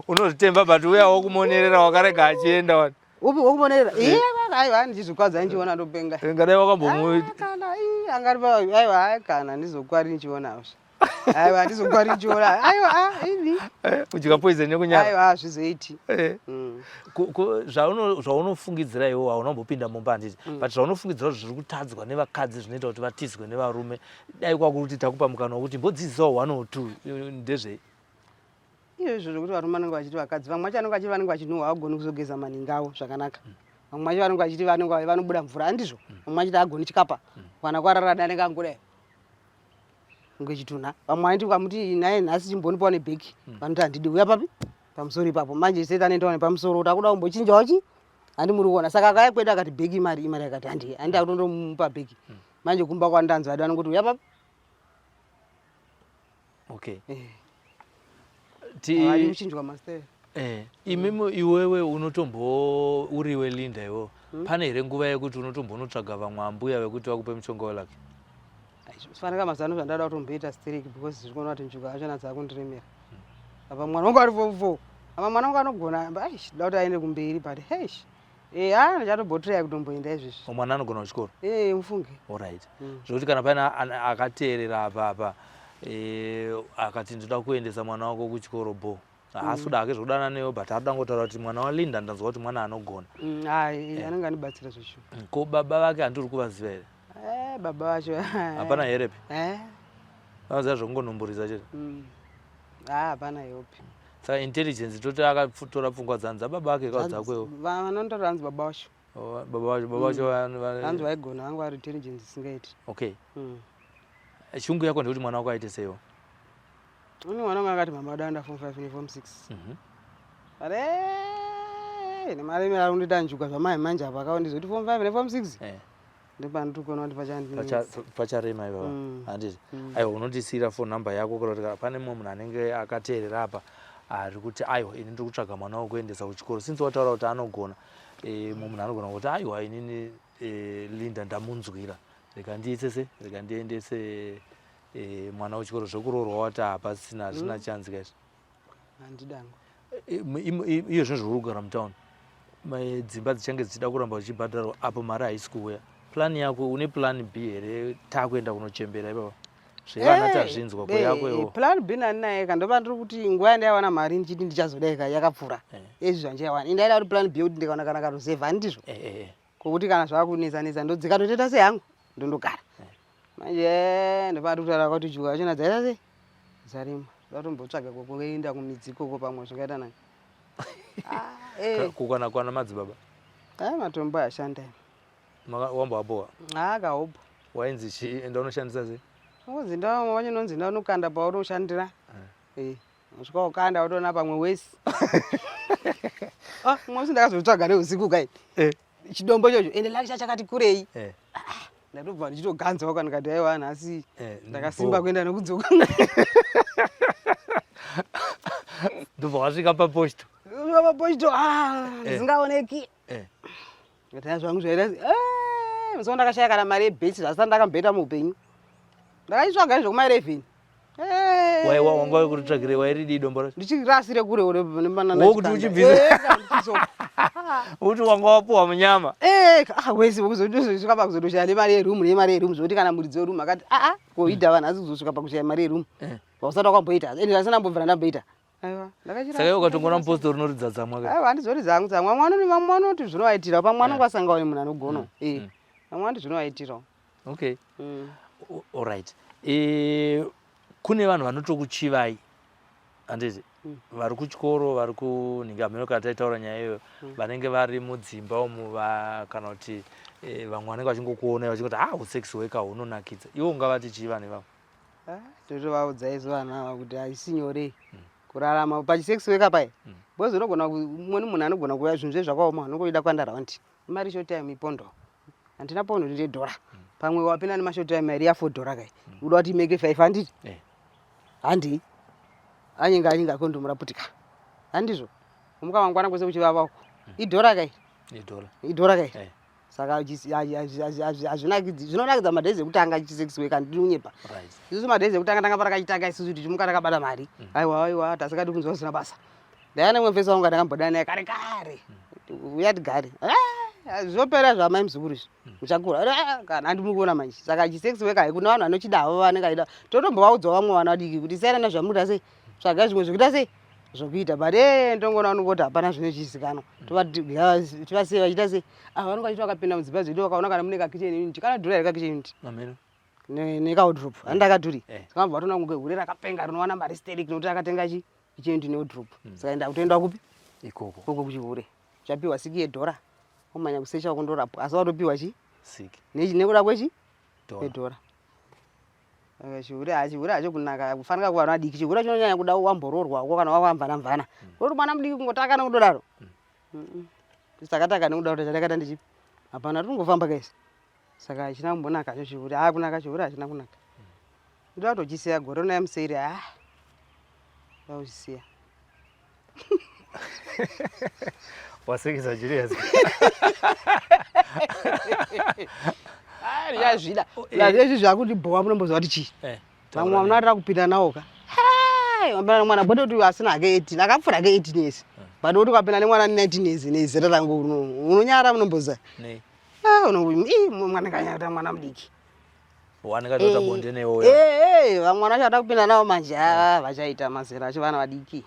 Unozvitemba but uya wokumonerera wakarega achienda wani. Upi wokumonerera? Iye aiwa ndichizvikwadza ndichiona ndopenga. Ngadai wakambomu Kana Anga ari aiwa, kana ndizokwari ndichiona hazvo. Aiwa, ndizokwari ndichiona. Aiwa, ah, ini. Kudya poison nekunyara. Aiwa, hazvizoiti. Zvaunofungidzira iwe, haunombopinda mumba, handiti? But zvaunofungidzira kuti zviri kutadzwa nevakadzi zvinoita kuti vatizwe nevarume, dai kwakuti takupa mukana wekuti mbodzidzisawo one or two, ndezvei? Izvozvo zvokuti varume vanenge vachiti vakadzi vamwe vacho vanenge vachiti vanenge vachinhuhwa, havagoni kuzogeza maningi avo zvakanaka. Vamwe vacho vanenge vachiti vanenge vanobuda mvura, handizvo? Vamwe vachiti haagoni chikapa, kana kwararada anenge angodai kunge chitunha. Vamwe vanoti ukamuti naye nhasi chimbonipawo nebheki, vanoti handidi, uya papi pamusoro ipapo. Manje seti anoendawo nepamusoro kuti akuda kumbochinjawo chi, handi muri kuona? Saka akauya kwedu akati bheki imari, imari akati handi, handi akutondomupa bheki. Manje kumba kwandanzi vadi vanongoti uya papi. Okay. Havadi kuchinjwa mastyle. Imimi, iwewe unotombo uriwe Linda iwewe, pane here nguva yekuti unotombonotsvaga vamwe ambuya vekuti vakupe mushonga welucky? Fanika mazano zvandada kutomboita stereki, because zviri kuona kuti njuga yachona dzakundiremera. Apa mwana wangu ari form 4, apa mwana wangu anogona, aish, ndoda kuti aende kumberi, but heish, ha, ndichatombotraya kutomboenda izvezvi. Mwana anogona kuchikoro? Eh, mufunge. Alright. Zvokuti kana paine akateerera apa akati ndoda kuendesa mwana wako kuchikoro, bo haasi kuda hake zvekudana newe, but ari kuda ngotaura kuti mwana waLinda ndanzwa kuti mwana anogona. Hai, anenge andibatsira zvecho. Ko baba vake handiri kuvaziva here? Baba vacho Hapana herepi? Vanoziva zvekungonumburisa chete. Ha, hapana help. Saka intelligence toti akatora pfungwa dzanzi dzababa vake kao dzakwewo? Vanotora hanzi baba vacho. Oh, baba vacho Hanzi vaigona, vanga vari intelligence isingaiti. Okay. Shungu yako ndekuti mwana wako aite seiwo? Ini mwana wangu akati mama danda form 5 neform 6. But nemaremero ari kundiita njuga zvamai manje apa, akandizoti form 5 neform 6, ndopandiri kuona kuti pachandinetsa. Pacharema ipapa, handiti? Aiwa, unotisiyira phone number yako kuda kuti kana pane mumwe munhu anenge akateerera apa ari kuti aiwa, ini ndiri kutsvaga mwana wekuendesa kuchikoro, since wataura kuti anogona, mumwe munhu anogona kuti aiwa, inini Linda ndamunzwira, rega ndiise se rega ndiendese mwana wechikoro. Zvekuroorwa wati hapasina, hazvina chance kaizvi. Handidango. Iyo zvino zviri kugara mutauni, dzimba dzichange dzichida kuramba dzichibhadharwa apo mari haisi kuuya. Plan yako, une plan B here? Takuenda kunochembera ipapa, zvevana tazvinzwa, kweyako iwo? Plan B nani naye ka, ndopa ndiri kuti nguva yandaiwana mari ndichiti ndichazodai ka yakapfuura. Ezvi zvandichaiwana, indaida kuti plan B yekuti ndikaona kana karuzevha, handizvo? Kokuti kana zvakunetsa netsa ndodzika ndotoita sehangu, ndondogara. Manje ndopati kutaura kwati juka vachona dzaita sei, dzarema, ndatombotsvaga kwekuenda kumidzi ikoko, pamwe zvingaita nani. Ah. Kukwana kwana madzibaba. Ai, matombo ashanda. Wamboabowa? Akaopa. Wainzi chii? Enda unoshandisa sei? Unonzi ndavamwe vacho nonzi ndaunokanda paunoshandira. Usvika ukanda, utoona pamwe wesi. Ah, mumwe musi ndakazotsvaga neusiku kai chidombo ichocho, ende laricha chakati kurei. Ndatobva ndichitoganzawo kana ndikati aiwa, nhasi ndakasimba kuenda nekudzoka. Ndobva wasvika paposto? Svika paposto, ah, ndisingaoneki. Ngataya zvangu zvaita musi wandakashaya kana mari yebhesi, zvasati ndakamboita muupenyu, ndakaitsvaga izvo kuma 11. Waiwa wanga wekurutsvagire, wairidii dombo racho? Ndichirasire kure ure. Wokuti uchibvise kuti wanga wapuwa munyama. Wese kuzosvika pakuzotoshaya nemari yerumu, nemari yerumu, zvokuti kana muridzi werumu akati aa, koida vanhu asi kuzosvika pakushaya mari yerumu vausati wakamboita, ende ndasina mbobvira ndamboita. Aiwa, ndakachirasa. Saka iwe ukatongoona mupostori unoridza tsamwa ka? Aiwa, handizoridza hangu tsamwa. Vamwe vanoti zvinovaitirawo, pamwe vanonge vasangawo nemunhu anogona. Vamwe vanoti zvinovaitirawo. Okay. Alright, kune vanhu vanotokuchivai, handiti? Vari kuchikoro, vari kunhinga mheno, kana taitaura nyaya iyoyo, vanenge vari mudzimba umu, kana kuti vamwe vanenge vachingokuonai vachingoti, ah, usex worker hunonakidza. Iwe ungavati chii vanhu ivavo? Ah, totovaudza isu vanhu ava kuti haisi nyore kurarama pachisex worker pai, because unogona umweni munhu anogona kuuya, zvinhu zve zvakaoma, unongoida kuanda raundi, imari short time ipondo, handina pondo, ndine dhora. Pamwe wapinda nemashort time, mari ya4 dhora kai, uda kuti imeke 5, handiti? Handii, anyenga anyenga, kondomu raputika, handizvo? Umuka mangwana kwese kuchivava uko, idhora kai. Idhora. Idhora kai. Saka hazvinakidzi. Zvinonakidza madays ekutanga chisex worker, handidi kunyepa. Isusu madays ekutanga tanga parakachitanga, isusu tichimuka takabata mari, aiwa, aiwa, tasingadi kunzwa zvisina basa. Ndaiva nemwe mfesi wangu andakambodana naye kare kare, uya tigare. Ah, zvopera zvamai muzukuru izvi. Muchakura. Ah, kana handi muri kuona manje. Saka chisex worker haikuna vanhu vanochida havo vanenge vachida. Totombovaudzawo vamwe vana vadiki kuti siyana nezvamunoita sei. Tsvaga zvimwe zvekuita sei zvokuita but eh ndongoona vanongoti hapana zvinochizikanwa. Tovasiye vachiita sei. Ah, vanonga vachiti vakapinda mudzimba dzedu vakaona kana mune kakitchen unit. Kanodhura here kakitchen unit? Ameno. Nekawardrobe. Handi akadhuri. Saka vanobva vatoona kunge hure rakapenga rinowana mari sterek nekuti akatenga chi kitchen unit newardrobe. Saka enda kutoenda kupi? Ikoko. Ikoko kuchihure. Uchapiwa siki yedhora. Womhanya kusecha kundorapwa asi watopiwa chi? Siki. Nekuda kwechi? Kwedhora. Saka chihure ha chihure hacho kunaka kufanika kuvanhu vadiki. Chihure chinonyanya kuda wamboroorwa uko kana wavamvana mvana. Uri mwana mudiki kungotaka nekudodaro. Takataka nekuda kuti chatakaita ndichipi. Hapana tingofamba kaisi. Saka hachina kumbonaka hacho chihure. Ha kunaka chihure hachina kunaka. Ndoda kutochisiya gore rino yamuseri ha. Ndoda kuchisiya. Wasekesa Julius. Ah, ndichazvida. Izvi zvakundibhowa munomboziva kuti chii. Vamwe vamunatira kupinda nawo ka. Wapinda nemwana kwete kuti asina hake 18 akapfuura hake 18 years. But kuti ukapinda nemwana 19 years nezera rangu unonyara munomboziva. Nei? Ah, mwana kanyata mwana mudiki. Wanenge bonde newe. Eh, vamwe vana vachada kupinda nawo manje ah, vachaita mazera acho vana vadiki.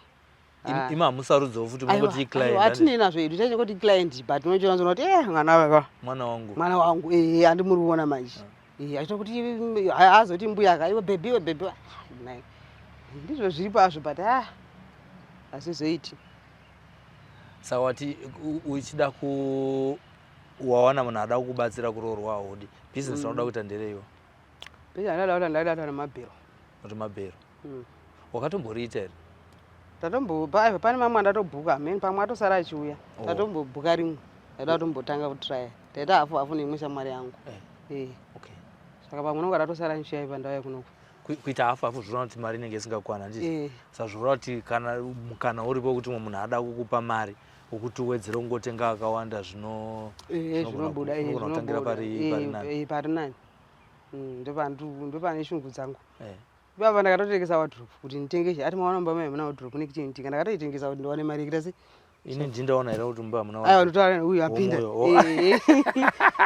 Imi hamusarudzawo futi munongoti client. Hatinei nazvo hedu tachingoti client but unochiona kuti eh mwana wava. Mwana wangu. Mwana wangu eh handi muri kuona manje. Eh achita kuti azoti mbuya ka iwe baby iwe baby. Nai. Ndizvo zviripo azvo but ah hazvizoiti. Saka wati uchida ku wawana munhu ada kukubatsira kuroorwa haudi. Business raunoda kuita ndereiwo? Business randinoda kuita ndaida kuita nemabhero. Kuti mabhero. Wakatomboriita here? Tatombo pane mamwe andatobhuka hameni pamwe atosara achiuya. Oh. Tatombobhuka rimwe. Ndaida kutombotanga kutraya. Taita hafu hafu neimwe shamwari yangu. Eh. Okay. Saka pamwe unonga ratosara ndichiuya pandauya kunoku. Kuita hafu hafu zvoreva kuti mari inenge isingakwana handiti? Eh. Saka zvoreva kuti kana mukana uripo wekuti umwe munhu ada kukupa mari wekuti uwedzere kungotenga akawanda zvino Eh, zvinobuda eh, zvinogona kutangira zvinobuda. pari Eh, pari nani. eh, pari nani. Ndopane shungu dzangu. Eh. Ipapa ndakatotengesa wardrobe kuti nditenge ati maona mumba mai muna wardrobe nekitchen ndika ndakatoitengesa kuti ndiwane mari yekuita sei. Ini ndindaona here kuti mumba hamuna Aiwa ndotaura uyu apinda. Womoyo, oh. Eh.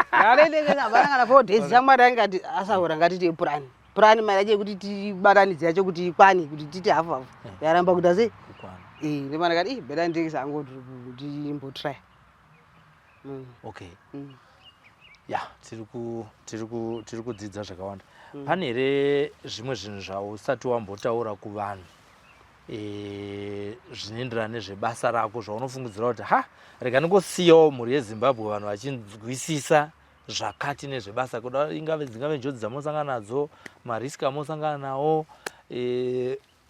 Ndakatoitengesa hapana kana 4 days shamwari yanga ati asaura ngatite purani. Purani mari yacho yekuti tibatanidze yacho kuti ikwane kuti tiite hafu hafu. Yaramba kuita sei? Kukwana. Eh, ndopana ndakati ih better nditengese hangu wardrobe ndimbotry. Okay. Ya, tiri kudzidza zvakawanda. Pane here zvimwe zvinhu zvausati wambotaura kuvanhu zvinoenderana nezvebasa rako zvaunofungidzira kuti ha rega ndingosiyawo mhuri yeZimbabwe vanhu vachinzwisisa zvakati nezvebasa kuda ingave dzingave njodzi dzamunosangana nadzo, mariski amunosangana nawo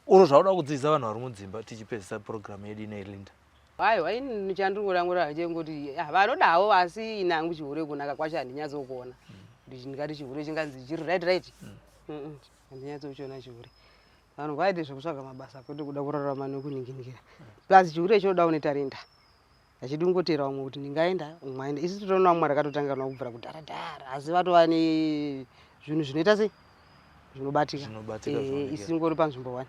uro zvauda kudzidzisa vanhu vari mudzimba tichipedzisa purogiramu yedu ino Linda? Aiwa ini chandingoda chengoti vanodawo asi ini hangu chihure kunaka kwacho handinyatsokuona. Kuti ndingati chihure chinganzi chiri right right. Handinyatsochiona chihure. Vanhu vaite zvekutsvaga mabasa kwete kuda kurarama nekuninginingira. Plus chihure chinoda une tarenda. Hachidi kungotera vamwe kuti ndingaenda umwe aenda. Isu tinoona vamwe rakatotanga navo kubvira kudhara dhara asi vatova nezvinhu zvinoita sei? Zvinobatika. Zvinobatika, zvinoonekera. Isu tingori panzvimbo 1.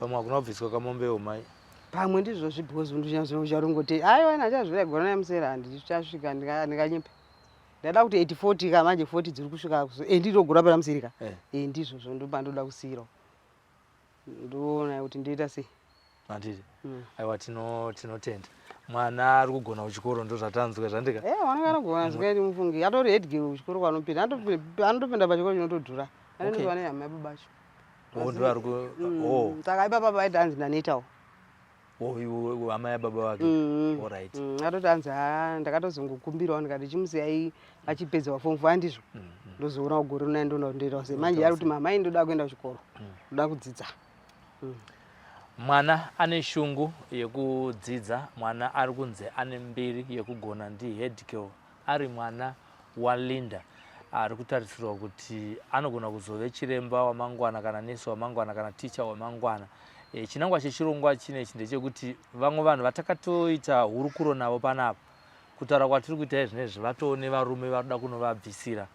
Pamwe hakuna kubviswa kamombewo mai. Pamwe ndizvozvi because ndicharongoti aiwa ndachazvira gore namusera handichasvika ndinganyepa. Ndada kuti 84 ka manje 40 dziri kusvika ndinogura pera museri ka. Ndizvozvo ndopandoda kusiyirawo. Ndoona kuti ndoita sei. Handiti? Aiwa tinotenda. Mwana ari kugona kuchikoro ndozvatanzwa zvandika. Mwana anogona zvikaiti mufungi. Atori head girl kuchikoro kwanopinda. Anotopinda pachikoro chinotodhura. Anotova nehama yababa acho. Oh, ndo ari ku oh. Saka ipapa paita hanzi ndanetawo. Oh, iwe hama yababa vake. All right. Atoti hanzi ha ndakatozongokumbirawo ndikati chimusiyai achipedza form 4 handizvo. Ndozoona gore rino ndoona kuti ndoita sei. Manje ari kuti mama ini ndoda kuenda kuchikoro. Ndoda kudzidza. Mwana ane shungu yekudzidza, mwana ari kunze ane mbiri yekugona ndi head girl ari mwana waLinda ari kutarisirwa kuti anogona kuzove chiremba wamangwana kana nesi wamangwana kana ticha wamangwana. Chinangwa chechirongwa chinechi ndechekuti vamwe vanhu vatakatoita hurukuro navo panapa kutaura kwatiri kuita izvinezvi vatoo nevarume vanoda kunovabvisira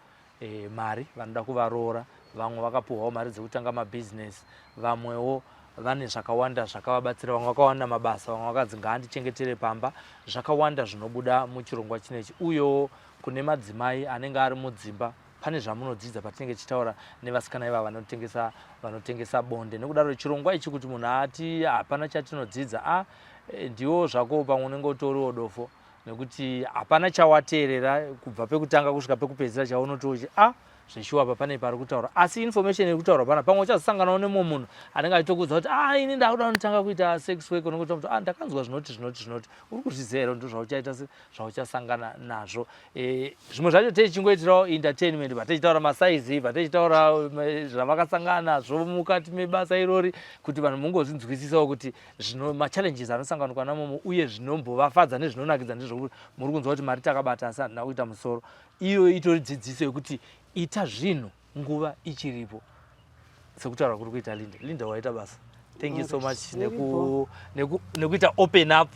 mari, vanoda kuvaroora, vamwe vakapuhwawo mari dzekutanga mabhizinesi, vamwewo Vane zvakawanda zvakavabatsira, vamwe vakawana mabasa, vamwe vakanzi ngaandichengetere pamba. Zvakawanda zvinobuda muchirongwa chinechi. Uyewo kune madzimai anenge ari mudzimba, pane zvamunodzidza patinenge tichitaura nevasikana ivava vanotengesa bonde. Nekudaro chirongwa ichi, kuti munhu ati hapana chatinodzidza, a ndiwo zvako, pamwe unenge utoriwo dofo, nekuti hapana chawateerera kubva pekutanga kusvika pekupedzisira chaunototi, "A, zveshuwa, apa pane pari kutaura." Asi information iri kutaurwa pana, pamwe uchazosanganawo nemumwe munhu anenge achitokuudza kuti, "A, ini ndakuda kunotanga kuita sex work." Unenge kuti, "A, ndakanzwa zvinoti, zvinoti, zvinoti." Uri kuzviziva here? Ndo zvauchaita se zvauchasangana nazvo. Zvimwe zvacho techingoitirawo entertainment, patichitaura masaizi, patichitaura zvavakasangana nazvo mukati mebasa irori, kuti vanhu mungozvinzwisisawo kuti zvino machallenges anosanganikwa namomo uye zvinombovafadza nezvinonakidza. Ndezvokuti muri kunzwa kuti mari takabata, asi handina kuita musoro. Iyo itori dzidziso yekuti ita zvinhu nguva ichiripo, sekutaura kuri kuita Linda. Linda, waita basa. Thank you so much nekuita open up,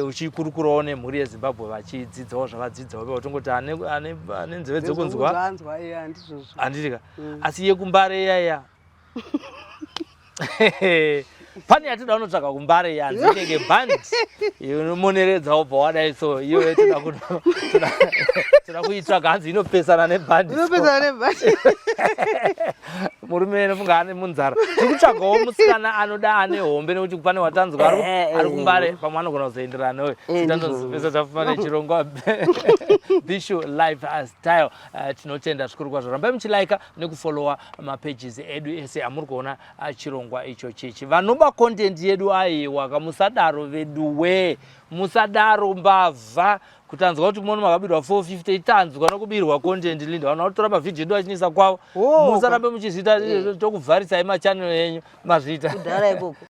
uchikurukurawo nemhuri yeZimbabwe, vachidzidzawo zvavadzidzawo. Tongoti ane nzeve dzekunzwa. Anzwa, iya, ndizvozvo. Handitika? Asi yekuMbare iyaya, pane yatinoda kunotsvaga kuMbare, yanzi inenge band inomoneredza, wobva wadai. So iyoyo toda kuitsvaga, hanzi inopesana nebhandi. Unopesana nebhandi. Murume inofunga ane munzara. Tiri kutsvagawo musikana anoda ane hombe, nekuti pane watanzwa ari kuMbare, pamwe anogona kuzoenderana newe. Titandozopesa tafuma nechirongwa Bishu Life Style. Tinotenda zvikuru kwazvo. Rambai muchilaika nekufollowa mapages edu ese amuri kuona. Chirongwa icho chichi, vanoba content yedu, aiwa kamusadaro veduwe, musadaro mbavha. Kutanzwa kuti muno makabirwa 450, itanzwa nokubirwa content. Linda, vanhu vanotora mavhidhiyo edu achinisa kwavo. Musarambe muchizviita, tokuvharisai machannel enyu. Mazviita. Kudhara ikoko.